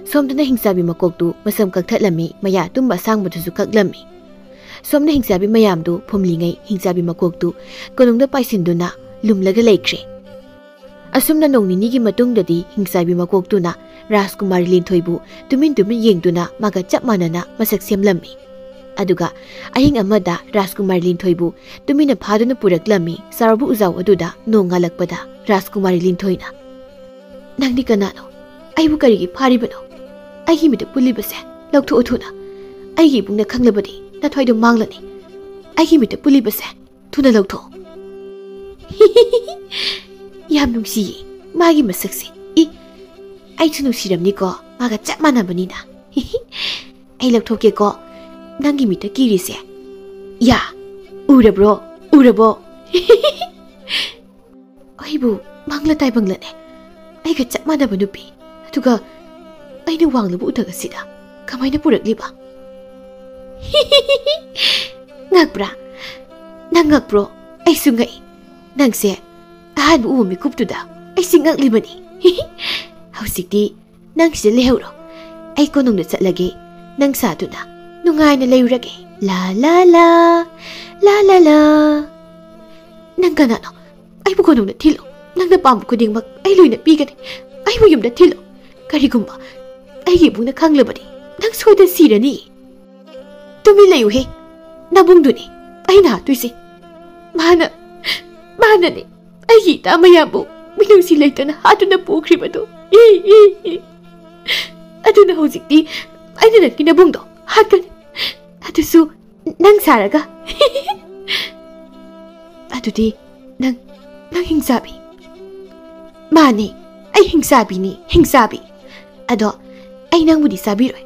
ꯁꯣꯝꯗꯅ ꯍꯤꯡꯆꯥꯕꯤ ꯃꯀꯣꯛꯇꯨ ꯃꯁꯝ ꯀꯛꯊꯠꯂꯝꯃꯤ, ꯃꯌꯥ ꯑꯇꯨꯝꯕ ꯑꯁꯥꯡꯕꯗꯨꯁꯨ ꯀꯛꯂꯝꯃꯤ꯫ ꯁꯣꯝꯅ ꯍꯤꯡꯆꯥꯕꯤ ꯃꯌꯥꯝꯗꯨ ꯐꯨꯝꯂꯤꯉꯩ ꯍꯤꯡꯆꯥꯕꯤ ꯃꯀꯣꯛꯇꯨ ꯀꯣꯅꯨꯡꯗ ꯄꯥꯏꯁꯤꯟꯗꯨꯅ ꯂꯨꯝꯂꯒ ꯂꯩꯈ꯭ꯔꯦ꯫ ꯑꯁꯨꯝꯅ ꯅꯣꯡ ꯅꯤꯅꯤꯒꯤ ꯃꯇꯨꯡꯗꯗꯤ ꯍꯤꯡꯆꯥꯕꯤ ꯃꯀꯣꯛꯇꯨꯅ ꯔꯥꯖꯀꯨꯃꯥꯔꯤ ꯂꯤꯟꯊꯣꯏꯕꯨ ꯇꯨꯃꯤꯟ ꯇꯨꯃꯤꯟ ꯌꯦꯡꯗꯨꯅ ꯃꯥꯒ ꯆꯞ ꯃꯥꯟꯅꯅ ꯃꯁꯛ ꯁꯦꯝꯂꯝꯃꯤ꯫ ꯑꯗꯨꯒ ꯑꯍꯤꯡ ꯑꯃꯗ ꯔꯥꯖꯀꯨꯃꯥꯔꯤ ꯂꯤꯟꯊꯣꯏꯕꯨ ꯇꯨꯃꯤꯟꯅ ꯐꯥꯗꯨꯅ ꯄꯨꯔꯛꯂꯝꯃꯤ꯫ ꯆꯥꯎꯔꯕ ꯎꯖꯥꯎ ꯑꯗꯨꯗ ꯅꯣꯡ ꯉꯥꯜꯂꯛꯄꯗ ꯔꯥꯖꯀꯨꯃꯥꯔꯤ ꯂꯤꯟꯊꯣꯏꯅ, "ꯅꯪꯗꯤ ꯀꯅꯥꯅꯣ? ꯑꯩꯕꯨ ꯀꯔꯤꯒꯤ ꯐꯥꯔꯤꯕꯅꯣ? ꯑꯩꯒꯤ ꯃꯤꯠꯇ ꯄꯨꯜꯂꯤꯕꯁꯦ ꯂꯧꯊꯣꯛꯎ ꯊꯨꯅ꯫ ꯑꯩꯒꯤ ꯏꯕꯨꯡꯅ ꯈꯪꯂꯕꯗꯤ ꯅꯊ꯭ꯋꯥꯏꯗꯣ ꯃꯥꯡꯂꯅꯤ꯫ ꯑꯩꯒꯤ ꯃꯤꯠꯇ ꯄꯨꯜꯂꯤꯕꯁꯦ ꯊꯨꯅ ꯂꯧꯊꯣꯛꯎ꯫" ꯌꯥꯝ ꯅꯨꯡꯁꯤꯌꯦ ꯃꯥꯒꯤ ꯃꯁꯛꯁꯦ꯫ ꯏ, ꯑꯩꯁꯨ ꯅꯨꯡꯁꯤꯔꯝꯅꯤꯀꯣ, ꯃꯥꯒ ꯆꯞ ꯃꯥꯟꯅꯕꯅꯤꯅ꯫ ꯑꯩ ꯂꯧꯊꯣꯛꯀꯦꯀꯣ, ꯅꯪꯒꯤ ꯃꯤꯠꯇ ꯀꯤꯔꯤꯁꯦ꯫ ꯌꯥ, ꯎꯔꯕ꯭ꯔꯣ? ꯎꯔꯕꯣ? ꯑꯩꯕꯨ ꯃꯪꯂ ꯇꯥꯏꯕꯪꯂꯅꯦ꯫ ꯑꯩꯒ ꯆꯞ ꯃꯥꯟꯅꯕ ꯅꯨꯄꯤ, ꯑꯗꯨꯒ ꯑꯩꯅ ꯋꯥꯡꯂꯕ ꯎꯊꯛ ꯑꯁꯤꯗ ꯀꯃꯥꯏꯅ ꯄꯨꯔꯛꯂꯤꯕ? ꯉꯛꯄ꯭ꯔꯥ? ꯅꯪ ꯉꯛꯄ꯭ꯔꯣ? ꯑꯩꯁꯨ ꯉꯛꯏ꯫ ꯅꯪꯁꯦ ꯑꯍꯥꯟꯕ ꯎꯕ ꯃꯤꯀꯨꯞꯇꯨꯗ ꯑꯩꯁꯦ ꯉꯛꯂꯤꯕꯅꯤ꯫ ꯍꯧꯖꯤꯛꯇꯤ ꯅꯪ ꯁꯤꯗ ꯂꯩꯍꯧꯔꯣ꯫ ꯑꯩ ꯀꯣꯅꯨꯡꯗ ꯆꯠꯂꯒꯦ꯫ ꯅꯪ ꯁꯥꯗꯨꯅ ꯅꯨꯡꯉꯥꯏꯅ ꯂꯩꯔꯨꯔꯒꯦ꯫ ꯂꯥ ꯂꯥ ꯂꯥ, ꯂꯥ ꯂꯥ ꯂꯥ꯫ ꯅꯪ ꯀꯅꯥꯅꯣ? ꯑꯩꯕꯨ ꯀꯣꯅꯨꯡꯗ ꯊꯤꯜꯂꯨ꯫ ꯅꯪꯅ ꯄꯥꯝꯕ ꯈꯨꯗꯤꯡꯃꯛ ꯑꯩ ꯂꯣꯏꯅ ꯄꯤꯒꯅꯤ꯫ ꯑꯩꯕꯨ ꯌꯨꯝꯗ ꯊꯤꯜꯂꯨ꯫ ꯀꯔꯤꯒꯨꯝꯕ ꯑꯩꯒꯤ ꯏꯕꯨꯡꯅ ꯈꯪꯂꯕꯗꯤ ꯅꯪ ꯁꯣꯏꯗꯅ ꯁꯤꯔꯅꯤ꯫ ꯇꯨꯃꯤꯟ ꯂꯩꯌꯨꯍꯦ꯫ ꯅꯕꯨꯡꯗꯨꯅꯤ ꯑꯩꯅ ꯍꯥꯠꯇꯣꯏꯁꯦ꯫ ꯃꯥꯅ, ꯃꯥꯅꯅꯦ ꯑꯩꯒꯤ ꯏꯇꯥ ꯃꯌꯥꯝꯕꯨ ꯃꯤꯅꯨꯡꯁꯤ ꯂꯩꯇꯅ ꯍꯥꯠꯇꯨꯅ ꯄꯨꯈ꯭ꯔꯤꯕꯗꯨ꯫ E, E, E. ꯑꯗꯨꯅ ꯍꯧꯖꯤꯛꯇꯤ ꯑꯩꯅ ꯅꯪꯒꯤ ꯅꯕꯨꯡꯗꯣ ꯍꯥꯠꯀꯅꯤ꯫ ꯑꯗꯨꯁꯨ ꯅꯪ ꯁꯥꯔꯒ꯫ ꯑꯗꯨꯗꯤ ꯅꯪ, ꯅꯪ ꯍꯤꯡꯆꯥꯕꯤ꯫ ꯃꯥꯅꯤ, ꯑꯩ ꯍꯤꯡꯆꯥꯕꯤꯅꯤ, ꯍꯤꯡꯆꯥꯕꯤ꯫ ꯑꯗꯣ ꯑꯩ ꯅꯪꯕꯨꯗꯤ ꯆꯥꯕꯤꯔꯣꯏ꯫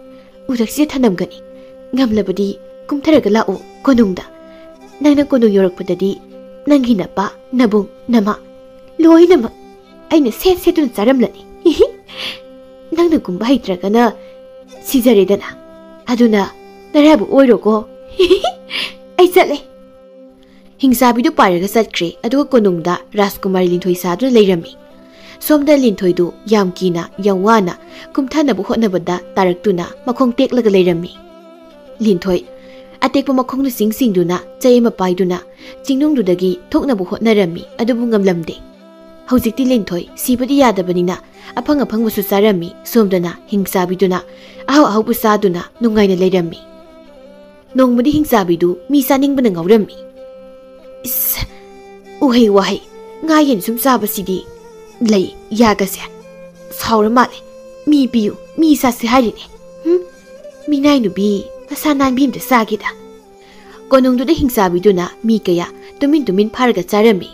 ꯎꯔꯛꯁꯤꯗ ꯊꯅꯝꯒꯅꯤ꯫ ꯉꯝꯂꯕꯗꯤ ꯀꯨꯝꯊꯔꯒ ꯂꯥꯛꯎ ꯀꯣꯅꯨꯡꯗ꯫ ꯅꯪꯅ ꯀꯣꯅꯨꯡ ꯌꯧꯔꯛꯄꯗꯗꯤ ꯅꯪꯒꯤ ꯅꯄꯥ, ꯅꯕꯨꯡ, ꯅꯃꯥ ꯂꯣꯏꯅꯃꯛ ꯑꯩꯅ ꯁꯦꯠ ꯁꯦꯠꯇꯨꯅ ꯆꯥꯔꯝꯂꯅꯤ꯫ ꯅꯪꯅ ꯀꯨꯝꯕ ꯍꯩꯇ꯭ꯔꯒꯅ ꯁꯤꯖꯔꯦꯗꯅ꯫ ꯑꯗꯨꯅ ꯅꯔꯥꯏꯕꯛ ꯑꯣꯏꯔꯣꯀꯣ꯫ ꯑꯩ ꯆꯠꯂꯦ꯫ ꯍꯤꯡꯆꯥꯕꯤꯗꯨ ꯄꯥꯏꯔꯒ ꯆꯠꯈ꯭ꯔꯦ꯫ ꯑꯗꯨꯒ ꯀꯣꯅꯨꯡꯗ ꯔꯥꯖꯀꯨꯃꯥꯔꯤ ꯂꯤꯟꯊꯣꯏ ꯁꯥꯗꯨꯅ ꯂꯩꯔꯝꯃꯤ꯫ ꯁꯣꯝꯗ ꯂꯤꯟꯊꯣꯏꯗꯨ ꯌꯥꯝ ꯀꯤꯅ, ꯌꯥꯝ ꯋꯥꯅ ꯀꯨꯝꯊꯅꯕ ꯍꯣꯠꯅꯕꯗ ꯇꯥꯔꯛꯇꯨꯅ ꯃꯈꯣꯡ ꯇꯦꯛꯂꯒ ꯂꯩꯔꯝꯃꯤ꯫ ꯂꯤꯟꯊꯣꯏ ꯑꯇꯦꯛꯄ ꯃꯈꯣꯡꯗꯨ ꯆꯤꯡ ꯆꯤꯡꯗꯨꯅ ꯆꯩ ꯑꯃ ꯄꯥꯏꯗꯨꯅ ꯆꯤꯡꯅꯨꯡꯗꯨꯗꯒꯤ ꯊꯣꯛꯅꯕ ꯍꯣꯠꯅꯔꯝꯃꯤ, ꯑꯗꯨꯕꯨ ꯉꯝꯂꯝꯗꯦ꯫ ꯍꯧꯖꯤꯛꯇꯤ ꯂꯤꯟꯊꯣꯏ ꯁꯤꯕꯗꯤ ꯌꯥꯗꯕꯅꯤꯅ ꯑꯐꯪ ꯑꯐꯪꯕꯁꯨ ꯆꯥꯔꯝꯃꯤ꯫ ꯁꯣꯝꯗꯅ ꯍꯤꯡꯆꯥꯕꯤꯗꯨꯅ ꯑꯍꯥꯎ ꯑꯍꯥꯎꯕ ꯆꯥꯗꯨꯅ ꯅꯨꯡꯉꯥꯏꯅ ꯂꯩꯔꯝꯃꯤ꯫ ꯅꯣꯡꯃꯗꯤ ꯍꯤꯡꯆꯥꯕꯤꯗꯨ ꯃꯤ ꯆꯥꯅꯤꯡꯕꯅ ꯉꯥꯎꯔꯝꯃꯤ꯫ ꯏꯁ, ꯎꯍꯩ ꯋꯥꯍꯩ, ꯉꯥ ꯌꯦꯟ ꯁꯨꯝ ꯆꯥꯕꯁꯤꯗꯤ ꯂꯩ ꯌꯥꯒꯁꯦ ꯁꯥꯎꯔ ꯃꯥꯜꯂꯦ꯫ ꯃꯤ ꯄꯤꯌꯨ, ꯃꯤ ꯆꯥꯁꯦ ꯍꯥꯏꯔꯤꯅꯦ꯫ ꯍꯨꯝ? ꯃꯤꯅꯥꯏ ꯅꯨꯄꯤ ꯃꯁꯥ ꯅꯥꯟꯕꯤ ꯑꯝꯇ ꯆꯥꯒꯦꯗ꯫ ꯀꯣꯅꯨꯡꯗꯨꯗ ꯍꯤꯡꯆꯥꯕꯤꯗꯨꯅ ꯃꯤ ꯀꯌꯥ ꯇꯨꯃꯤꯟ ꯇꯨꯃꯤꯟ ꯐꯥꯔꯒ ꯆꯥꯔꯝꯃꯤ꯫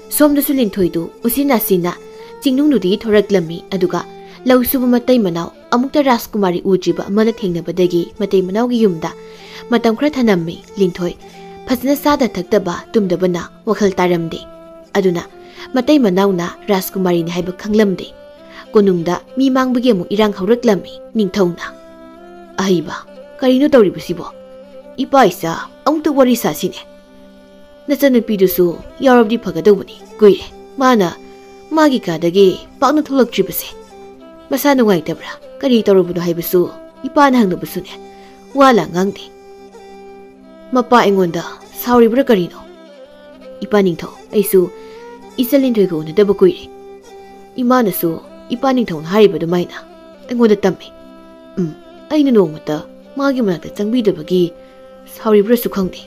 ꯁꯣꯝꯗꯁꯨ ꯂꯤꯟꯊꯣꯏꯗꯨ ꯎꯆꯤꯟ ꯅꯥꯆꯤꯟꯅ ꯆꯤꯡꯅꯨꯡꯗꯨꯗꯒꯤ ꯊꯣꯔꯛꯂꯝꯃꯤ꯫ ꯑꯗꯨꯒ ꯂꯧ ꯁꯨꯕ ꯃꯇꯩ ꯃꯅꯥꯎ ꯑꯃꯨꯛꯇ ꯔꯥꯖꯀꯨꯃꯥꯔꯤ ꯎꯗ꯭ꯔꯤꯕ ꯑꯃꯅ ꯊꯦꯡꯅꯕꯗꯒꯤ ꯃꯇꯩ ꯃꯅꯥꯎꯒꯤ ꯌꯨꯝꯗ ꯃꯇꯝ ꯈꯔ ꯊꯅꯝꯃꯤ꯫ ꯂꯤꯟꯊꯣꯏ ꯐꯖꯅ ꯆꯥꯗ ꯊꯛꯇꯕ ꯇꯨꯝꯗꯕꯅ ꯋꯥꯈꯜ ꯇꯥꯔꯝꯗꯦ꯫ ꯑꯗꯨꯅ ꯃꯇꯩ ꯃꯅꯥꯎꯅ ꯔꯥꯖꯀꯨꯃꯥꯔꯤꯅꯤ ꯍꯥꯏꯕ ꯈꯪꯂꯝꯗꯦ꯫ ꯀꯣꯅꯨꯡꯗ ꯃꯤ ꯃꯥꯡꯕꯒꯤ ꯑꯃꯨꯛ ꯏꯔꯥꯡ ꯍꯧꯔꯛꯂꯝꯃꯤ꯫ ꯅꯤꯡꯊꯧꯅ, "ꯑꯍꯩꯕ, ꯀꯔꯤꯅꯣ ꯇꯧꯔꯤꯕꯁꯤꯕꯣ? ꯏꯄꯥ ꯏꯆꯥ ꯑꯃꯨꯛꯇ ꯋꯥꯔꯤ ꯁꯥꯁꯤꯅꯦ꯫ ꯅꯆꯟꯅꯨꯄꯤꯗꯨꯁꯨ ꯌꯥꯎꯔꯕꯗꯤ ꯐꯒꯗꯧꯕꯅꯤ꯫ ꯀꯨꯏꯔꯦ ꯃꯥꯅ ꯃꯥꯒꯤ ꯀꯥꯗꯒꯤ ꯄꯥꯛꯅ ꯊꯣꯛꯂꯛꯇ꯭ꯔꯤꯕꯁꯦ꯫ ꯃꯁꯥ ꯅꯨꯡꯉꯥꯏꯇꯕ꯭ꯔꯥ, ꯀꯔꯤ ꯇꯧꯔꯨꯕꯅꯣ ꯍꯥꯏꯕꯁꯨ ꯏꯄꯥꯅ ꯍꯪꯅꯕꯁꯨꯅꯦ, ꯋꯥ ꯂꯥꯡ ꯉꯥꯡꯗꯦ꯫ ꯃꯄꯥ ꯑꯩꯉꯣꯟꯗ ꯁꯥꯎꯔꯤꯕ꯭ꯔꯥ ꯀꯔꯤꯅꯣ?" "ꯏꯄꯥ ꯅꯤꯡꯊꯧ, ꯑꯩꯁꯨ ꯏꯆꯟ ꯂꯤꯟꯊꯣꯏꯒ ꯎꯅꯗꯕ ꯀꯨꯏꯔꯦ꯫ ꯏꯃꯥꯅꯁꯨ ꯏꯄꯥ ꯅꯤꯡꯊꯧꯅ ꯍꯥꯏꯔꯤꯕ ꯑꯗꯨꯃꯥꯏꯅ ꯑꯩꯉꯣꯟꯗ ꯇꯝꯃꯤ꯫ ꯎꯝ, ꯑꯩꯅ ꯅꯣꯡꯃꯇ ꯃꯥꯒꯤ ꯃꯅꯥꯛꯇ ꯆꯪꯕꯤꯗꯕꯒꯤ ꯁꯥꯎꯔꯤꯕ꯭ꯔꯥꯁꯨ ꯈꯪꯗꯦ꯫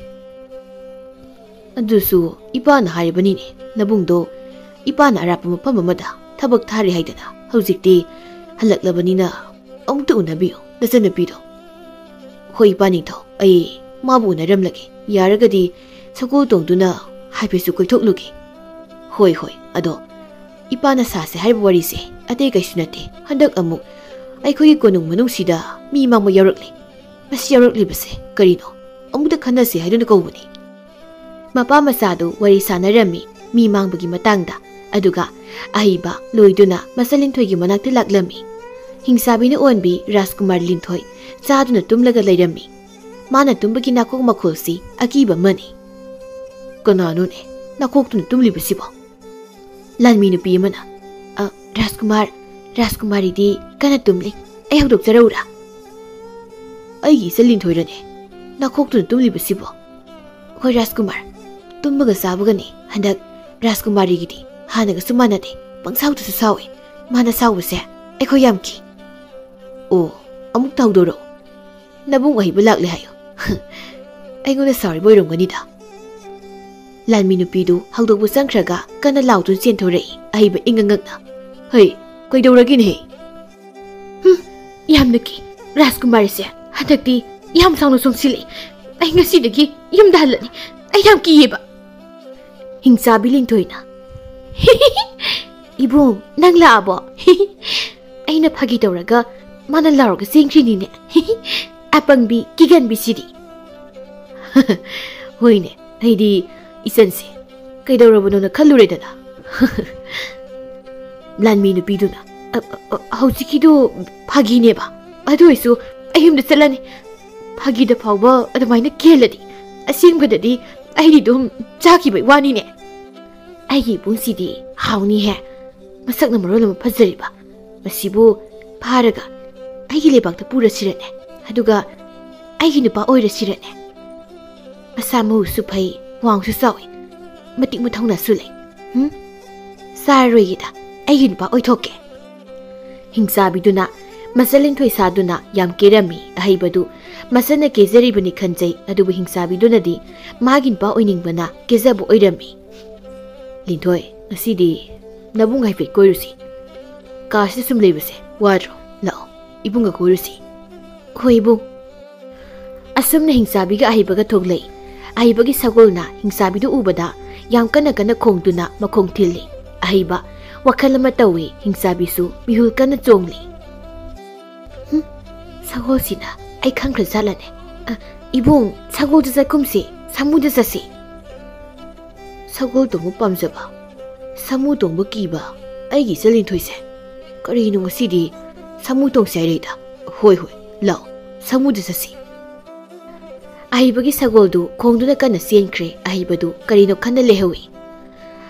ꯑꯗꯨꯁꯨ ꯏꯄꯥꯅ ꯍꯥꯏꯔꯤꯕꯅꯤꯅꯦ, ꯅꯕꯨꯡꯗꯣ ꯏꯄꯥꯅ ꯑꯔꯥꯞꯄ ꯃꯐꯝ ꯑꯃꯗ ꯊꯕꯛ ꯊꯥꯔꯤ ꯍꯥꯏꯗꯅ꯫ ꯍꯧꯖꯤꯛꯇꯤ ꯍꯜꯂꯛꯂꯕꯅꯤꯅ ꯑꯃꯨꯛꯇ ꯎꯅꯕꯤꯌꯨ ꯅꯆꯟꯅꯨꯄꯤꯗꯣ꯫" "ꯍꯣꯏ ꯏꯄꯥ ꯅꯤꯡꯊꯧ, ꯑꯩ ꯃꯥꯕꯨ ꯎꯅꯔꯝꯂꯒꯦ꯫ ꯌꯥꯔꯒꯗꯤ ꯁꯒꯣꯜ ꯇꯣꯡꯗꯨꯅ ꯍꯥꯏꯐꯦꯠꯁꯨ ꯀꯣꯏꯊꯣꯛꯂꯨꯒꯦ꯫" "ꯍꯣꯏ ꯍꯣꯏ, ꯑꯗꯣ ꯏꯄꯥꯅ ꯁꯥꯁꯦ ꯍꯥꯏꯔꯤꯕ ꯋꯥꯔꯤꯁꯦ ꯑꯇꯩ ꯀꯩꯁꯨ ꯅꯠꯇꯦ꯫ ꯍꯟꯗꯛ ꯑꯃꯨꯛ ꯑꯩꯈꯣꯏꯒꯤ ꯀꯣꯅꯨꯡ ꯃꯅꯨꯡꯁꯤꯗ ꯃꯤ ꯃꯥꯡꯕ ꯌꯥꯎꯔꯛꯂꯦ꯫ ꯃꯁꯤ ꯌꯥꯎꯔꯛꯂꯤꯕꯁꯦ ꯀꯔꯤꯅꯣ? ꯑꯃꯨꯛꯇ ꯈꯟꯅꯁꯤ ꯍꯥꯏꯗꯨꯅ ꯀꯧꯕꯅꯤ꯫" ꯃꯄꯥ ꯃꯆꯥꯗꯨ ꯋꯥꯔꯤ ꯁꯥꯟꯅꯔꯝꯃꯤ꯫ ꯃꯤ ꯃꯥꯡꯕꯒꯤ ꯃꯇꯥꯡꯗ꯫ ꯑꯗꯨꯒ ꯑꯍꯩꯕ ꯂꯣꯏꯗꯨꯅ ꯃꯆꯟ ꯂꯤꯟꯊꯣꯏꯒꯤ ꯃꯅꯥꯛꯇ ꯂꯥꯛꯂꯝꯃꯤ꯫ ꯍꯤꯡꯆꯥꯕꯤꯅ ꯑꯣꯟꯕꯤ ꯔꯥꯖꯀꯨꯃꯥꯔ ꯂꯤꯟꯊꯣꯏ ꯆꯥꯗꯨꯅ ꯇꯨꯝꯂꯒ ꯂꯩꯔꯝꯃꯤ꯫ ꯃꯥꯅ ꯇꯨꯝꯕꯒꯤ ꯅꯥꯀꯣꯛ ꯃꯈꯣꯜꯁꯤ ꯑꯀꯤꯕ ꯑꯃꯅꯤ꯫ "ꯀꯅꯥꯅꯣꯅꯦ ꯅꯥꯀꯣꯛꯇꯨꯅ ꯇꯨꯝꯂꯤꯕꯁꯤꯕꯣ?" ꯂꯥꯟꯃꯤ ꯅꯨꯄꯤ ꯑꯃꯅ, "ꯑ, ꯔꯥꯖꯀꯨꯃꯥꯔ, ꯔꯥꯖꯀꯨꯃꯥꯔꯤꯗꯤ ꯀꯟꯅ ꯇꯨꯝꯂꯤ꯫ ꯑꯩ ꯍꯧꯗꯣꯛꯆꯔꯛꯎꯔꯥ?" "ꯑꯩꯒꯤ ꯏꯆꯟ ꯂꯤꯟꯊꯣꯏꯔꯅꯦ ꯅꯥꯀꯣꯛꯇꯨꯅ ꯇꯨꯝꯂꯤꯕꯁꯤꯕꯣ?" "ꯍꯣꯏ ꯔꯥꯖꯀꯨꯃꯥꯔ, ꯇꯨꯝꯕꯒ ꯆꯥꯕꯒꯅꯤ ꯍꯟꯗꯛ ꯔꯥꯖꯀꯨꯃꯥꯔꯤꯒꯤꯗꯤ꯫ ꯍꯥꯟꯅꯒꯁꯨ ꯃꯥꯟꯅꯗꯦ, ꯄꯪꯁꯥꯎꯗꯁꯨ ꯁꯥꯎꯏ꯫ ꯃꯥꯅ ꯁꯥꯎꯕꯁꯦ ꯑꯩꯈꯣꯏ ꯌꯥꯝ ꯀꯤ꯫" "ꯑꯣ, ꯑꯃꯨꯛꯇ ꯍꯧꯗꯣꯔꯛꯑꯣ꯫ ꯅꯕꯨꯡ ꯑꯍꯩꯕ ꯂꯥꯛꯂꯦ ꯍꯥꯏꯌꯨ꯫" "ꯑꯩꯉꯣꯟꯗ ꯁꯥꯎꯔꯤꯕ ꯑꯣꯏꯔꯝꯒꯅꯤꯗ꯫" ꯂꯥꯟꯃꯤ ꯅꯨꯄꯤꯗꯨ ꯍꯧꯗꯣꯛꯄ ꯆꯪꯈ꯭ꯔꯒ ꯀꯟꯅ ꯂꯥꯎꯗꯨꯅ ꯆꯦꯟꯊꯣꯔꯛꯏ꯫ ꯑꯍꯩꯕ ꯏꯪꯉꯛ ꯉꯛꯅ, "ꯍꯩ, ꯀꯩꯗꯧꯔꯒꯦꯅꯦꯍꯦ?" "ꯍꯨꯝ, ꯌꯥꯝꯅ ꯀꯤ꯫ ꯔꯥꯖꯀꯨꯃꯥꯔꯤꯁꯦ ꯍꯟꯗꯛꯇꯤ ꯌꯥꯝ ꯁꯥꯎꯅ ꯁꯣꯝꯁꯤꯜꯂꯛꯏ꯫ ꯑꯩ ꯉꯁꯤꯗꯒꯤ ꯌꯨꯝꯗ ꯍꯜꯂꯅꯤ꯫ ꯑꯩ ꯌꯥꯝ ꯀꯤꯌꯦꯕ꯫" ꯍꯤꯡꯆꯥꯕꯤ ꯂꯤꯟꯊꯣꯏꯅ ꯏꯕꯨꯡ, ꯅꯪ ꯂꯥꯛꯑꯕꯣ? ꯑꯩꯅ ꯐꯥꯒꯤ ꯇꯧꯔꯒ ꯃꯥꯅ ꯂꯥꯎꯔꯒ ꯆꯦꯟꯈ꯭ꯔꯤꯅꯤꯅꯦ꯫ ꯑꯄꯪꯕꯤ, ꯀꯤꯒꯟꯕꯤꯁꯤꯗꯤ꯫ ꯍꯣꯏꯅꯦ, ꯑꯩꯗꯤ ꯏꯆꯟꯁꯦ ꯀꯩꯗꯧꯔꯕꯅꯣꯅ ꯈꯜꯂꯨꯔꯦꯗꯅ꯫ ꯂꯥꯟꯃꯤ ꯅꯨꯄꯤꯗꯨꯅ, "ꯑ, ꯑ, ꯑ, ꯍꯧꯖꯤꯛꯀꯤꯗꯨ ꯐꯥꯒꯤꯅꯦꯕ꯫ ꯑꯗꯨ ꯑꯣꯏꯁꯨ ꯑꯩ ꯌꯨꯝꯗ ꯆꯠꯂꯅꯤ꯫ ꯐꯥꯒꯤꯗ ꯐꯥꯎꯕ ꯑꯗꯨꯃꯥꯏꯅ ꯀꯦꯜꯂꯗꯤ ꯑꯁꯦꯡꯕꯗꯗꯤ ꯑꯩꯗꯤ ꯑꯗꯨꯝ ꯆꯥꯈꯤꯕꯩ ꯋꯥꯅꯤꯅꯦ꯫ ꯑꯩꯒꯤ ꯏꯕꯨꯡꯁꯤꯗꯤ ꯍꯥꯎꯅꯤꯍꯦ꯫ ꯃꯁꯛꯅ ꯃꯔꯣꯜ ꯑꯃ ꯐꯖꯔꯤꯕ꯫ ꯃꯁꯤꯕꯨ ꯐꯥꯔꯒ ꯑꯩꯒꯤ ꯂꯩꯕꯥꯛꯇ ꯄꯨꯔꯁꯤꯔꯅꯦ꯫ ꯑꯗꯨꯒ ꯑꯩꯒꯤ ꯅꯨꯄꯥ ꯑꯣꯏꯔꯁꯤꯔꯅꯦ꯫ ꯃꯁꯥ ꯃꯎꯁꯨ ꯐꯩ, ꯋꯥꯡꯁꯨ ꯆꯥꯎꯏ, ꯃꯇꯤꯛ ꯃꯊꯧꯅꯥꯁꯨ ꯂꯩ꯫ ꯍꯨꯝ? ꯆꯥꯔꯔꯣꯏꯒꯦꯗ, ꯑꯩꯒꯤ ꯅꯨꯄꯥ ꯑꯣꯏꯊꯣꯛꯀꯦ꯫" ꯍꯤꯡꯆꯥꯕꯤꯗꯨꯅ ꯃꯆꯜ ꯂꯤꯟꯊꯣꯏ ꯁꯥꯗꯨꯅ ꯌꯥꯝ ꯀꯦꯔꯝꯃꯤ꯫ ꯑꯍꯩꯕꯗꯨ ꯃꯆꯟꯅ ꯀꯦꯖꯔꯤꯕꯅꯤ ꯈꯟꯖꯩ, ꯑꯗꯨꯕꯨ ꯍꯤꯡꯆꯥꯕꯤꯗꯨꯅꯗꯤ ꯃꯥꯒꯤ ꯅꯨꯄꯥ ꯑꯣꯏꯅꯤꯡꯕꯅ ꯀꯦꯖꯕ ꯑꯣꯏꯔꯝꯃꯤ꯫ "ꯂꯤꯟꯊꯣꯏ, ꯉꯁꯤꯗꯤ ꯅꯕꯨꯡ ꯍꯥꯏꯐꯦꯠ ꯀꯣꯏꯔꯨꯁꯤ꯫ ꯀꯥꯁꯤꯗ ꯁꯨꯝ ꯂꯩꯕꯁꯦ ꯋꯥꯗ꯭ꯔꯣ? ꯂꯥꯛꯑꯣ, ꯏꯕꯨꯡꯒ ꯀꯣꯏꯔꯨꯁꯤ꯫" "ꯍꯣꯏ ꯏꯕꯨꯡ꯫" ꯑꯁꯨꯝꯅ ꯍꯤꯡꯆꯥꯕꯤꯒ ꯑꯍꯩꯕꯒ ꯊꯣꯛꯂꯛꯏ꯫ ꯑꯍꯩꯕꯒꯤ ꯁꯒꯣꯜꯅ ꯍꯤꯡꯆꯥꯕꯤꯗꯨ ꯎꯕꯗ ꯌꯥꯝ ꯀꯟꯅ ꯀꯟꯅ ꯈꯣꯡꯗꯨꯅ ꯃꯈꯣꯡ ꯊꯤꯜꯂꯤ꯫ ꯑꯍꯩꯕ ꯋꯥꯈꯜ ꯑꯃ ꯇꯧꯏ, ꯍꯤꯡꯆꯥꯕꯤꯁꯨ ꯃꯤꯍꯨꯜ ꯀꯟꯅ ꯆꯣꯡꯂꯤ꯫ "ꯍꯨꯝ, ꯁꯒꯣꯜꯁꯤꯅ ꯑꯩ ꯈꯪꯈ꯭ꯔꯖꯥꯠꯂꯅꯦ? ꯑ, ꯏꯕꯨꯡ, ꯁꯒꯣꯜꯗ ꯆꯠꯀꯨꯝꯁꯤ, ꯁꯥꯃꯨꯗ ꯆꯠꯁꯤ꯫" ꯁꯒꯣꯜ ꯇꯣꯡꯕ ꯄꯥꯝꯖꯕ, ꯁꯥꯃꯨ ꯇꯣꯡꯕ ꯀꯤꯕ ꯑꯩꯒꯤ ꯏꯆꯜ ꯂꯤꯟꯊꯣꯏꯁꯦ꯫ ꯀꯔꯤꯅꯣ ꯉꯁꯤꯗꯤ ꯁꯥꯃꯨ ꯇꯣꯡꯁꯦ ꯍꯥꯏꯔꯛꯏꯗ? ꯍꯣꯏ, ꯍꯣꯏ, ꯂꯥꯛꯑꯣ, ꯁꯥꯃꯨꯗ ꯆꯠꯁꯤ꯫ ꯑꯍꯩꯕꯒꯤ ꯁꯒꯣꯜꯗꯨ ꯈꯣꯡꯗꯨꯅ ꯀꯟꯅ ꯆꯦꯟꯈ꯭ꯔꯦ꯫ ꯑꯍꯩꯕꯗꯨ ꯀꯔꯤꯅꯣ ꯈꯟꯅ ꯂꯩꯍꯧꯏ꯫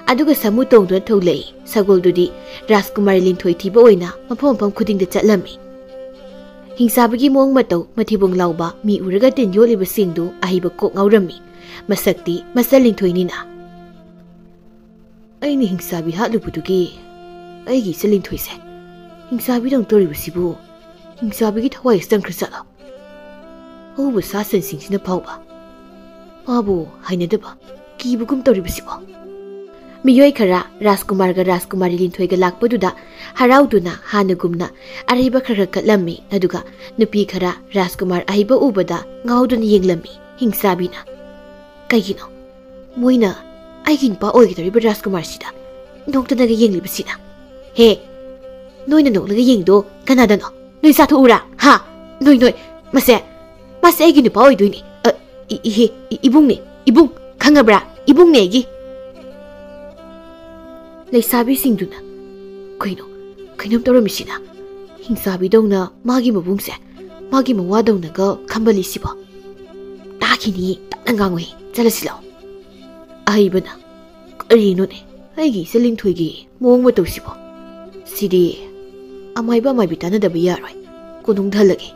ꯑꯗꯨꯒ ꯁꯥꯃꯨ ꯇꯣꯡꯗꯨꯅ ꯊꯣꯛꯂꯛꯏ꯫ ꯁꯒꯣꯜꯗꯨꯗꯤ ꯔꯥꯖꯀꯨꯃꯥꯔꯤ ꯂꯤꯟꯊꯣꯏ ꯊꯤꯕ ꯑꯣꯏꯅ ꯃꯐꯝ ꯃꯐꯝ ꯈꯨꯗꯤꯡꯗ ꯆꯠꯂꯝꯃꯤ꯫ ꯍꯤꯡꯆꯥꯕꯤꯒꯤ ꯃꯑꯣꯡ ꯃꯇꯧ, ꯃꯊꯤꯕꯣꯡ ꯂꯥꯎꯕ, ꯃꯤ ꯎꯔꯒ ꯇꯤꯟ ꯌꯣꯠꯂꯤꯕꯁꯤꯡꯗꯨ ꯑꯍꯩꯕ ꯀꯣꯛ ꯉꯥꯎꯔꯝꯃꯤ꯫ ꯃꯁꯛꯇꯤ ꯃꯆꯜ ꯂꯤꯟꯊꯣꯏꯅꯤꯅ꯫ "ꯑꯩꯅ ꯍꯤꯡꯆꯥꯕꯤ ꯍꯥꯠꯂꯨꯕꯗꯨꯒꯤ ꯑꯩꯒꯤ ꯏꯆꯜ ꯂꯤꯟꯊꯣꯏꯁꯦ ꯍꯤꯡꯆꯥꯕꯤꯗꯧꯅ ꯇꯧꯔꯤꯕꯁꯤꯕꯨ ꯍꯤꯡꯆꯥꯕꯤꯒꯤ ꯊꯋꯥꯏ ꯆꯪꯈ꯭ꯔ ꯖꯥꯠꯂꯣ? ꯑꯎꯕ ꯁꯥ ꯁꯟꯁꯤꯡꯁꯤꯅ ꯐꯥꯎꯕ ꯃꯥꯕꯨ ꯍꯩꯅꯗꯕ, ꯀꯤꯕꯒꯨꯝ ꯇꯧꯔꯤꯕꯁꯤꯕꯣ?" ꯃꯤꯑꯣꯏ ꯈꯔ ꯔꯥꯖꯀꯨꯃꯥꯔꯒ ꯔꯥꯖꯀꯨꯃꯥꯔꯤ ꯂꯤꯟꯊꯣꯏꯒ ꯂꯥꯛꯄꯗꯨꯗ ꯍꯔꯥꯎꯗꯨꯅ ꯍꯥꯟꯅꯒꯨꯝꯅ ꯑꯔꯩꯕ ꯈꯔ ꯈꯔ ꯀꯠꯂꯝꯃꯤ꯫ ꯑꯗꯨꯒ ꯅꯨꯄꯤ ꯈꯔ ꯔꯥꯖꯀꯨꯃꯥꯔ ꯑꯍꯩꯕ ꯎꯕꯗ ꯉꯥꯎꯗꯨꯅ ꯌꯦꯡꯂꯝꯃꯤ꯫ ꯍꯤꯡꯆꯥꯕꯤꯅ, "ꯀꯩꯒꯤꯅꯣ ꯃꯣꯏꯅ ꯑꯩꯒꯤ ꯅꯨꯄꯥ ꯑꯣꯏꯒꯗꯧꯔꯤꯕ ꯔꯥꯖꯀꯨꯃꯥꯔꯁꯤꯗ ꯅꯣꯛꯇꯅꯒ ꯌꯦꯡꯂꯤꯕꯁꯤꯅ? ꯍꯦ, ꯅꯣꯏꯅ ꯅꯣꯛꯂꯒ ꯌꯦꯡꯗꯣ ꯀꯅꯥꯗꯅꯣ? ꯅꯣꯏ ꯆꯥꯊꯣꯛꯎꯔꯥ? ꯍꯥ? ꯅꯣꯏ, ꯅꯣꯏ, ꯃꯁꯦ, ꯃꯥꯁꯦ ꯑꯩꯒꯤ ꯅꯨꯄꯥ ꯑꯣꯏꯗꯣꯏꯅꯤ꯫ ꯑ, ꯏ-, ꯏꯍꯦ, ꯏ-, ꯏꯕꯨꯡꯅꯦ, ꯏꯕꯨꯡ, ꯈꯪꯉꯕ꯭ꯔꯥ? ꯏꯕꯨꯡꯅꯦ ꯑꯩꯒꯤ꯫ ꯂꯩꯁꯥꯕꯤꯁꯤꯡꯗꯨꯅ, "ꯀꯩꯅꯣ, ꯀꯩꯅꯣꯝ ꯇꯧꯔꯝꯃꯤꯁꯤꯅ? ꯍꯤꯡꯆꯥꯕꯤꯗꯧꯅ ꯃꯥꯒꯤ ꯃꯕꯨꯡꯁꯦ, ꯃꯥꯒꯤ ꯃꯋꯥꯗꯧꯅꯒ ꯈꯝꯕꯜꯂꯤꯁꯤꯕꯣ? ꯇꯥꯈꯤꯅꯤ, ꯇꯞꯅ ꯉꯥꯡꯉꯨꯍꯦ, ꯆꯠꯂꯁꯤ ꯂꯥꯛꯑꯣ꯫" ꯑꯍꯩꯕꯅ, "ꯀꯔꯤꯅꯣꯅꯦ? ꯑꯩꯒꯤ ꯏꯆꯜ ꯂꯤꯟꯊꯣꯏꯒꯤ ꯃꯑꯣꯡ ꯃꯇꯧꯁꯤꯕꯣ? ꯁꯤꯗꯤ ꯑꯃꯥꯏꯕ ꯑꯃꯥꯏꯕꯤ ꯇꯥꯟꯅꯗꯕ ꯌꯥꯔꯣꯏ꯫ ꯀꯣꯅꯨꯡꯗ ꯍꯜꯂꯒꯦ꯫"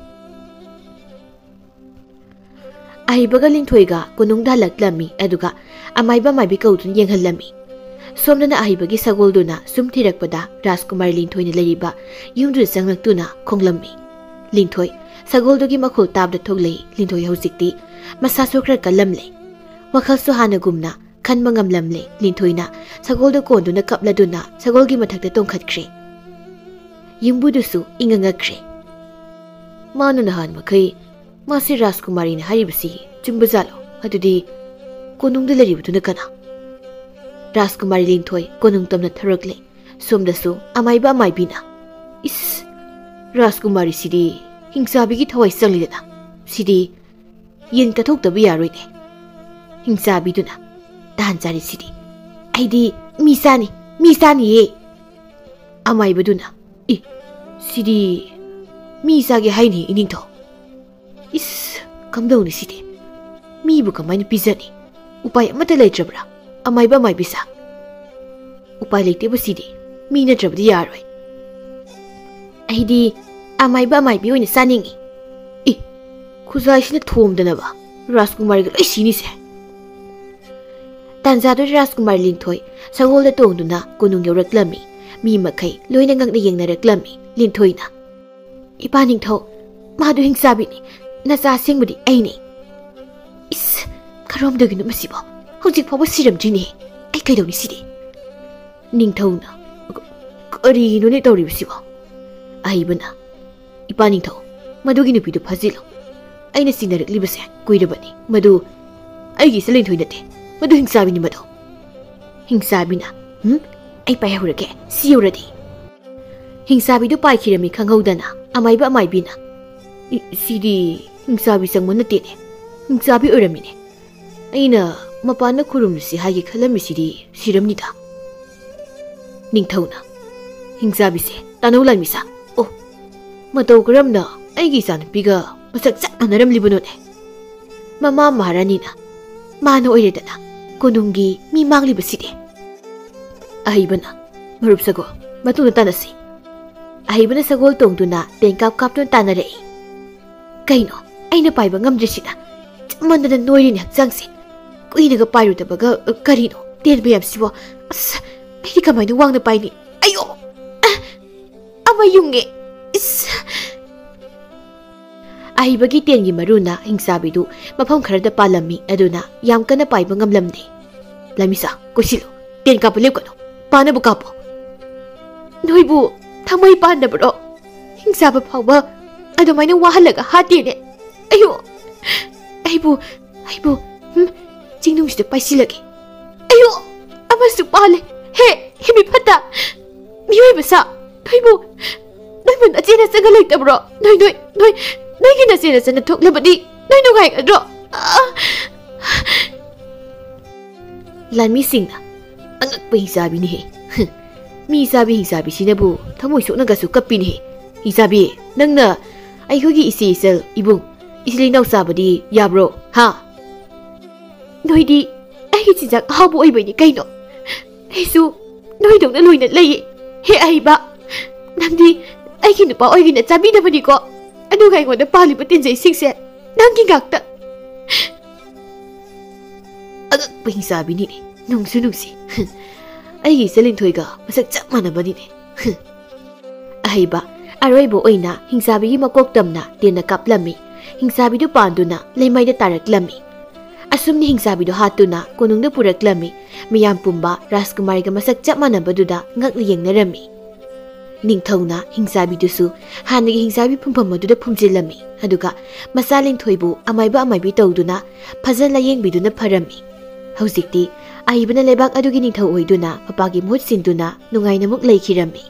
ꯑꯍꯩꯕꯒ ꯂꯤꯟꯊꯣꯏꯒ ꯀꯣꯅꯨꯡꯗ ꯍꯜꯂꯛꯂꯝꯃꯤ, ꯑꯗꯨꯒ ꯑꯃꯥꯏꯕ ꯑꯃꯥꯏꯕꯤ ꯀꯧꯗꯨꯅ ꯌꯦꯡꯍꯜꯂꯝꯃꯤ꯫ ꯁꯣꯝꯗꯅ ꯑꯍꯩꯕꯒꯤ ꯁꯒꯣꯜꯗꯨꯅ ꯁꯨꯝ ꯊꯤꯔꯛꯄꯗ ꯔꯥꯖꯀꯨꯃꯥꯔꯤ ꯂꯤꯟꯊꯣꯏꯅ ꯂꯩꯔꯤꯕ ꯌꯨꯝꯗꯨꯗ ꯆꯪꯂꯛꯇꯨꯅ ꯈꯣꯡꯂꯝꯃꯤ꯫ ꯂꯤꯟꯊꯣꯏ ꯁꯒꯣꯜꯗꯨꯒꯤ ꯃꯈꯣꯜ ꯇꯥꯕꯗ ꯊꯣꯛꯂꯛꯏ꯫ ꯂꯤꯟꯊꯣꯏ ꯍꯧꯖꯤꯛꯇꯤ ꯃꯁꯥꯁꯨ ꯈꯔ ꯀꯜꯂꯝꯂꯦ꯫ ꯋꯥꯈꯜꯁꯨ ꯍꯥꯟꯅꯒꯨꯝꯅ ꯈꯟꯕ ꯉꯝꯂꯝꯂꯦ꯫ ꯂꯤꯟꯊꯣꯏꯅ ꯁꯒꯣꯜꯗꯨ ꯀꯣꯟꯗꯨꯅ ꯀꯞꯂꯗꯨꯅ ꯁꯒꯣꯜꯒꯤ ꯃꯊꯛꯇ ꯇꯣꯡꯈꯠꯈ꯭ꯔꯦ꯫ ꯌꯨꯝꯕꯨꯗꯨꯁꯨ ꯏꯉꯛ ꯉꯛꯈ꯭ꯔꯦ꯫ ꯃꯥꯅ ꯅꯍꯥꯟ ꯃꯈꯩ ꯃꯥꯁꯤ ꯔꯥꯖꯀꯨꯃꯥꯔꯤꯅ ꯍꯥꯏꯔꯤꯕꯁꯤ ꯆꯨꯝꯕꯖꯥꯠꯂꯣ? ꯑꯗꯨꯗꯤ ꯀꯣꯅꯨꯡꯗ ꯂꯩꯔꯤꯕꯗꯨꯅ ꯀꯅꯥ? ꯔꯥꯖꯀꯨꯃꯥꯔꯤ ꯂꯤꯟꯊꯣꯏ ꯀꯣꯅꯨꯡ ꯇꯝꯅ ꯊꯧꯔꯛꯂꯦ꯫ ꯁꯣꯝꯗꯁꯨ ꯑꯃꯥꯏꯕ ꯑꯃꯥꯏꯕꯤꯅ, "ꯏꯁ, ꯔꯥꯖꯀꯨꯃꯥꯔꯤꯁꯤꯗꯤ ꯍꯤꯡꯆꯥꯕꯤꯒꯤ ꯊꯋꯥꯏ ꯆꯪꯂꯤꯗꯅ, ꯁꯤꯗꯤ ꯌꯦꯟ ꯀꯠꯊꯣꯛꯇꯕ ꯌꯥꯔꯣꯏꯅꯦ꯫" ꯍꯤꯡꯆꯥꯕꯤꯗꯨꯅ, "ꯇꯥꯟ ꯆꯥꯔꯤꯁꯤꯗꯤ, ꯑꯩꯗꯤ ꯃꯤ ꯆꯥꯅꯤ, ꯃꯤ ꯆꯥꯅꯤꯌꯦ꯫" ꯑꯃꯥꯏꯕꯗꯨꯅ, "ꯏ, ꯁꯤꯗꯤ ꯃꯤ ꯆꯥꯒꯦ ꯍꯥꯏꯅꯤ, ꯏꯅꯤꯡꯊꯧ꯫ ꯏꯁ, ꯀꯝꯗꯧꯅꯤ ꯁꯤꯗꯤ? ꯃꯤꯕꯨ ꯀꯃꯥꯏꯅ ꯄꯤꯖꯅꯤ? ꯎꯄꯥꯏ ꯑꯃꯠꯇ ꯂꯩꯇ꯭ꯔꯕ꯭ꯔꯥ, ꯑꯃꯥꯏꯕ ꯑꯃꯥꯏꯕꯤꯁꯥ?" "ꯎꯄꯥꯏ ꯂꯩꯇꯦꯕꯨ ꯁꯤꯗꯤ, ꯃꯤ ꯅꯠꯇ꯭ꯔꯕꯗꯤ ꯌꯥꯔꯣꯏ꯫" "ꯑꯩꯗꯤ ꯑꯃꯥꯏꯕ ꯑꯃꯥꯏꯕꯤ ꯑꯣꯏꯅ ꯆꯥꯅꯤꯡꯉꯤ꯫" "ꯏ, ꯈꯨꯖꯥꯏꯁꯤꯅ ꯊꯣꯝꯗꯅꯕ ꯔꯥꯖꯀꯨꯃꯥꯔꯤꯒ ꯂꯣꯏ ꯁꯤꯅꯤꯁꯦ꯫" ꯇꯥꯟꯖꯥꯗꯨꯗ ꯔꯥꯖꯀꯨꯃꯥꯔꯤ ꯂꯤꯟꯊꯣꯏ ꯁꯒꯣꯜꯗ ꯇꯣꯡꯗꯨꯅ ꯀꯣꯅꯨꯡ ꯌꯧꯔꯛꯂꯝꯃꯤ꯫ ꯃꯤ ꯃꯈꯩ ꯂꯣꯏꯅ ꯉꯛꯅ ꯌꯦꯡꯅꯔꯛꯂꯝꯃꯤ꯫ ꯂꯤꯟꯊꯣꯏꯅ, "ꯏꯄꯥ ꯅꯤꯡꯊꯧ, ꯃꯥꯗꯨ ꯍꯤꯡꯆꯥꯕꯤꯅꯤ, ꯅꯆꯥ ꯑꯁꯦꯡꯕꯗꯤ ꯑꯩꯅꯤ꯫" "ꯏꯁ, ꯀꯔꯣꯝꯗꯒꯤꯅꯣ ꯃꯁꯤꯕꯣ? ꯍꯧꯖꯤꯛ ꯐꯥꯎꯕ ꯁꯤꯔꯝꯗ꯭ꯔꯤꯅꯦ꯫ ꯑꯩ ꯀꯩꯗꯧꯅꯤ ꯁꯤꯗꯤ?" ꯅꯤꯡꯊꯧꯅ, "ꯀ-, ꯀꯔꯤꯅꯣꯅꯦ ꯇꯧꯔꯤꯕꯁꯤꯕꯣ?" ꯑꯍꯩꯕꯅ, "ꯏꯄꯥ ꯅꯤꯡꯊꯧ, ꯃꯗꯨꯒꯤ ꯅꯨꯄꯤꯗꯨ ꯐꯥꯖꯤꯜꯂꯨ꯫ ꯑꯩꯅ ꯆꯤꯡꯅꯔꯛꯂꯤꯕꯁꯦ ꯀꯨꯏꯔꯕꯅꯤ꯫ ꯃꯗꯨ ꯑꯩꯒꯤ ꯏꯆꯜ ꯂꯤꯟꯊꯣꯏ ꯅꯠꯇꯦ꯫ ꯃꯗꯨ ꯍꯤꯡꯆꯥꯕꯤꯅꯤ ꯃꯗꯨ꯫" ꯍꯤꯡꯆꯥꯕꯤꯅ, "ꯍꯨꯝ? ꯑꯩ ꯄꯥꯏꯍꯧꯔꯒꯦ, ꯁꯤ ꯌꯧꯔꯗꯤ꯫ ꯍꯤꯡꯆꯥꯕꯤꯗꯨ ꯄꯥꯏꯈꯤꯔꯝꯃꯤ ꯈꯪꯍꯧꯗꯅ ꯑꯃꯥꯏꯕ ꯑꯃꯥꯏꯕꯤꯅ, "ꯏ, ꯁꯤꯗꯤ ꯍꯤꯡꯆꯥꯕꯤ ꯆꯪꯕ ꯅꯠꯇꯦꯅꯦ, ꯍꯤꯡꯆꯥꯕꯤ ꯑꯣꯏꯔꯝꯃꯤꯅꯦ꯫ ꯑꯩꯅ ꯃꯄꯥꯟꯗ ꯈꯨꯔꯨꯝꯂꯨꯁꯤ ꯍꯥꯏꯒꯦ ꯈꯜꯂꯝꯃꯤꯁꯤꯗꯤ ꯁꯤꯔꯝꯅꯤꯗ꯫" ꯅꯤꯡꯊꯧꯅ, "ꯍꯤꯡꯆꯥꯕꯤꯁꯦ ꯇꯥꯅꯧ ꯂꯥꯟꯃꯤꯁꯥ꯫ ꯑꯣ, ꯃꯇꯧ ꯀꯔꯝꯅ ꯑꯩꯒꯤ ꯏꯆꯥꯅꯨꯄꯤꯒ ꯃꯁꯛ ꯆꯞ ꯃꯥꯟꯅꯔꯝꯂꯤꯕꯅꯣꯅꯦ? ꯃꯃꯥ ꯃꯍꯥꯔꯥꯅꯤꯅ ꯃꯥꯅ ꯑꯣꯏꯔꯦꯗꯅ ꯀꯣꯅꯨꯡꯒꯤ ꯃꯤ ꯃꯥꯡꯂꯤꯕꯁꯤꯗꯤ꯫" ꯑꯍꯩꯕꯅ, "ꯃꯔꯨꯞ ꯁꯒꯣꯜ, ꯃꯇꯨꯡꯗ ꯇꯥꯟꯅꯁꯤ꯫" ꯑꯍꯩꯕꯅ ꯁꯒꯣꯜ ꯇꯣꯡꯗꯨꯅ ꯇꯦꯟꯀꯥꯞ ꯀꯥꯞꯇꯨꯅ ꯇꯥꯟꯅꯔꯛꯏ꯫ "ꯀꯩꯅꯣ ꯑꯩꯅ ꯄꯥꯏꯕ ꯉꯝꯗ꯭ꯔꯤꯁꯤꯅ? ꯆꯞ ꯃꯥꯟꯅꯅ ꯅꯣꯏꯔꯤꯅꯦ ꯍꯛꯆꯥꯡꯁꯦ꯫ ꯀꯨꯏꯅꯒ ꯄꯥꯏꯔꯨꯗꯕꯒ, ꯑ, ꯀꯔꯤꯅꯣ ꯇꯦꯟ ꯃꯌꯥꯝꯁꯤꯕꯣ? ꯑꯁ, ꯑꯩꯗꯤ ꯀꯃꯥꯏꯅ ꯋꯥꯡꯅ ꯄꯥꯏꯅꯤ? ꯑꯌꯣ! ꯑ, ꯑꯃ ꯌꯨꯡꯉꯦ꯫ ꯏꯁ!" ꯑꯍꯩꯕꯒꯤ ꯇꯦꯟꯒꯤ ꯃꯔꯨꯅ ꯍꯤꯡꯆꯥꯕꯤꯗꯨ ꯃꯐꯝ ꯈꯔꯗ ꯄꯥꯜꯂꯝꯃꯤ, ꯑꯗꯨꯅ ꯌꯥꯝ ꯀꯟꯅ ꯄꯥꯏꯕ ꯉꯝꯂꯝꯗꯦ꯫ "ꯂꯥꯟꯃꯤꯁꯥ, ꯀꯣꯏꯁꯤꯜꯂꯨ꯫ ꯇꯦꯟ ꯀꯥꯞꯄ ꯂꯦꯞꯀꯅꯨ꯫ ꯄꯥꯅꯕ ꯀꯥꯞꯄꯣ꯫" "ꯅꯣꯏꯕꯨ ꯊꯃꯣꯏ ꯄꯥꯟꯗꯕ꯭ꯔꯣ? ꯍꯤꯡꯆꯥꯕ ꯐꯥꯎꯕ ꯑꯗꯨꯃꯥꯏꯅ ꯋꯥꯍꯜꯂꯒ ꯍꯥꯠꯇꯦꯅꯦ꯫ ꯑꯌꯣ! ꯑꯩꯕꯨ, ꯑꯩꯕꯨ, ꯍꯨꯝ, ꯆꯤꯡꯅꯨꯡꯁꯤꯗ ꯄꯥꯏꯁꯤꯜꯂꯒꯦ꯫ ꯑꯌꯣ! ꯑꯃꯁꯨ ꯄꯥꯜꯂꯦ꯫ ꯍꯦ, ꯍꯦ, ꯃꯤ ꯐꯠꯇ! ꯃꯤꯑꯣꯏꯕ ꯁꯥ! ꯅꯣꯏꯕꯨ, ꯅꯣꯏꯕꯨ ꯅꯆꯦ ꯅꯆꯟꯒ ꯂꯩꯇꯕ꯭ꯔꯣ? ꯅꯣꯏ, ꯅꯣꯏ, ꯅꯣꯏ, ꯅꯣꯏꯒꯤ ꯅꯆꯦ ꯅꯆꯟꯅ ꯊꯣꯛꯂꯕꯗꯤ ꯅꯣꯏ ꯅꯨꯡꯉꯥꯏꯒꯗ꯭ꯔꯣ?" ꯑꯥ! ꯂꯥꯟꯃꯤꯁꯤꯡꯅ, "ꯑꯉꯛꯄ ꯍꯤꯡꯆꯥꯕꯤꯅꯤꯍꯦ꯫ ꯃꯤ ꯆꯥꯕꯤ ꯍꯤꯡꯆꯥꯕꯤꯁꯤꯅꯕꯨ ꯊꯃꯣꯏ ꯁꯣꯛꯅꯒꯁꯨ ꯀꯞꯄꯤꯅꯦꯍꯦ꯫ ꯍꯤꯡꯆꯥꯕꯤ, ꯅꯪꯅ ꯑꯩꯈꯣꯏꯒꯤ ꯏꯆꯦ ꯏꯆꯜ ꯏꯕꯨꯡ ꯏꯆꯤꯜ ꯏꯅꯥꯎ ꯆꯥꯕꯗꯤ ꯌꯥꯕ꯭ꯔꯣ? ꯍꯥ? ꯅꯣꯏꯗꯤ ꯑꯩꯒꯤ ꯆꯤꯟꯖꯥꯛ ꯑꯍꯥꯎꯕ ꯑꯣꯏꯕꯩꯅꯤ ꯀꯩꯅꯣ꯫ ꯑꯩꯁꯨ ꯅꯣꯏꯗꯧꯅ ꯂꯣꯏꯅ ꯂꯩꯌꯦ꯫ ꯍꯦ ꯑꯍꯩꯕ, ꯅꯪꯗꯤ ꯑꯩꯒꯤ ꯅꯨꯄꯥ ꯑꯣꯏꯒꯦꯅ ꯆꯥꯕꯤꯗꯕꯅꯤꯀꯣ꯫ ꯑꯗꯨꯒ ꯑꯩꯉꯣꯟꯗ ꯄꯥꯜꯂꯤꯕ ꯇꯤꯟꯖꯩꯁꯤꯡꯁꯦ ꯅꯪꯒꯤ ꯉꯥꯛꯇ꯫" ꯑꯉꯛꯄ ꯍꯤꯡꯆꯥꯕꯤꯅꯤꯅꯦ꯫ ꯅꯨꯡꯁꯨ ꯅꯨꯡꯁꯤ꯫ ꯑꯩꯒꯤ ꯏꯆꯜ ꯂꯤꯟꯊꯣꯏꯒ ꯃꯁꯛ ꯆꯞ ꯃꯥꯟꯅꯕꯅꯤꯅꯦ꯫ ꯑꯍꯩꯕ ꯑꯔꯣꯏꯕ ꯑꯣꯏꯅ ꯍꯤꯡꯆꯥꯕꯤꯒꯤ ꯃꯀꯣꯛ ꯇꯝꯅ ꯇꯦꯟꯅ ꯀꯥꯞꯂꯝꯃꯤ꯫ ꯍꯤꯡꯆꯥꯕꯤꯗꯨ ꯄꯥꯟꯗꯨꯅ ꯂꯩꯃꯥꯏꯗ ꯇꯥꯔꯛꯂꯝꯃꯤ꯫ ꯑꯁꯨꯝꯅ ꯍꯤꯡꯆꯥꯕꯤꯗꯨ ꯍꯥꯠꯇꯨꯅ ꯀꯣꯅꯨꯡꯗ ꯄꯨꯔꯛꯂꯝꯃꯤ꯫ ꯃꯤꯌꯥꯝ ꯄꯨꯝꯕ ꯔꯥꯖꯀꯨꯃꯥꯔꯤꯒ ꯃꯁꯛ ꯆꯞ ꯃꯥꯟꯅꯕꯗꯨꯗ ꯉꯛꯅ ꯌꯦꯡꯅꯔꯝꯃꯤ꯫ ꯅꯤꯡꯊꯧꯅ ꯍꯤꯡꯆꯥꯕꯤꯗꯨꯁꯨ ꯍꯥꯟꯅꯒꯤ ꯍꯤꯡꯆꯥꯕꯤ ꯐꯨꯝꯐꯝ ꯑꯗꯨꯗ ꯐꯨꯝꯖꯤꯜꯂꯝꯃꯤ, ꯑꯗꯨꯒ ꯃꯆꯥ ꯂꯤꯟꯊꯣꯏꯕꯨ ꯑꯃꯥꯏꯕ ꯑꯃꯥꯏꯕꯤ ꯇꯧꯗꯨꯅ ꯐꯖꯅ ꯂꯥꯌꯦꯡꯕꯤꯗꯨꯅ ꯐꯔꯝꯃꯤ꯫ ꯍꯧꯖꯤꯛꯇꯤ ꯑꯏꯕꯅ ꯂꯩꯕꯥꯛ ꯑꯗꯨꯒꯤ ꯅꯤꯡꯊꯧ ꯑꯣꯏꯗꯨꯅ ꯃꯄꯥꯒꯤ ꯃꯍꯨꯠ ꯁꯤꯟꯗꯨꯅ ꯅꯨꯡꯉꯥꯏꯅ ꯑꯃꯨꯛ ꯂꯩꯈꯤꯔꯝꯃꯤ꯫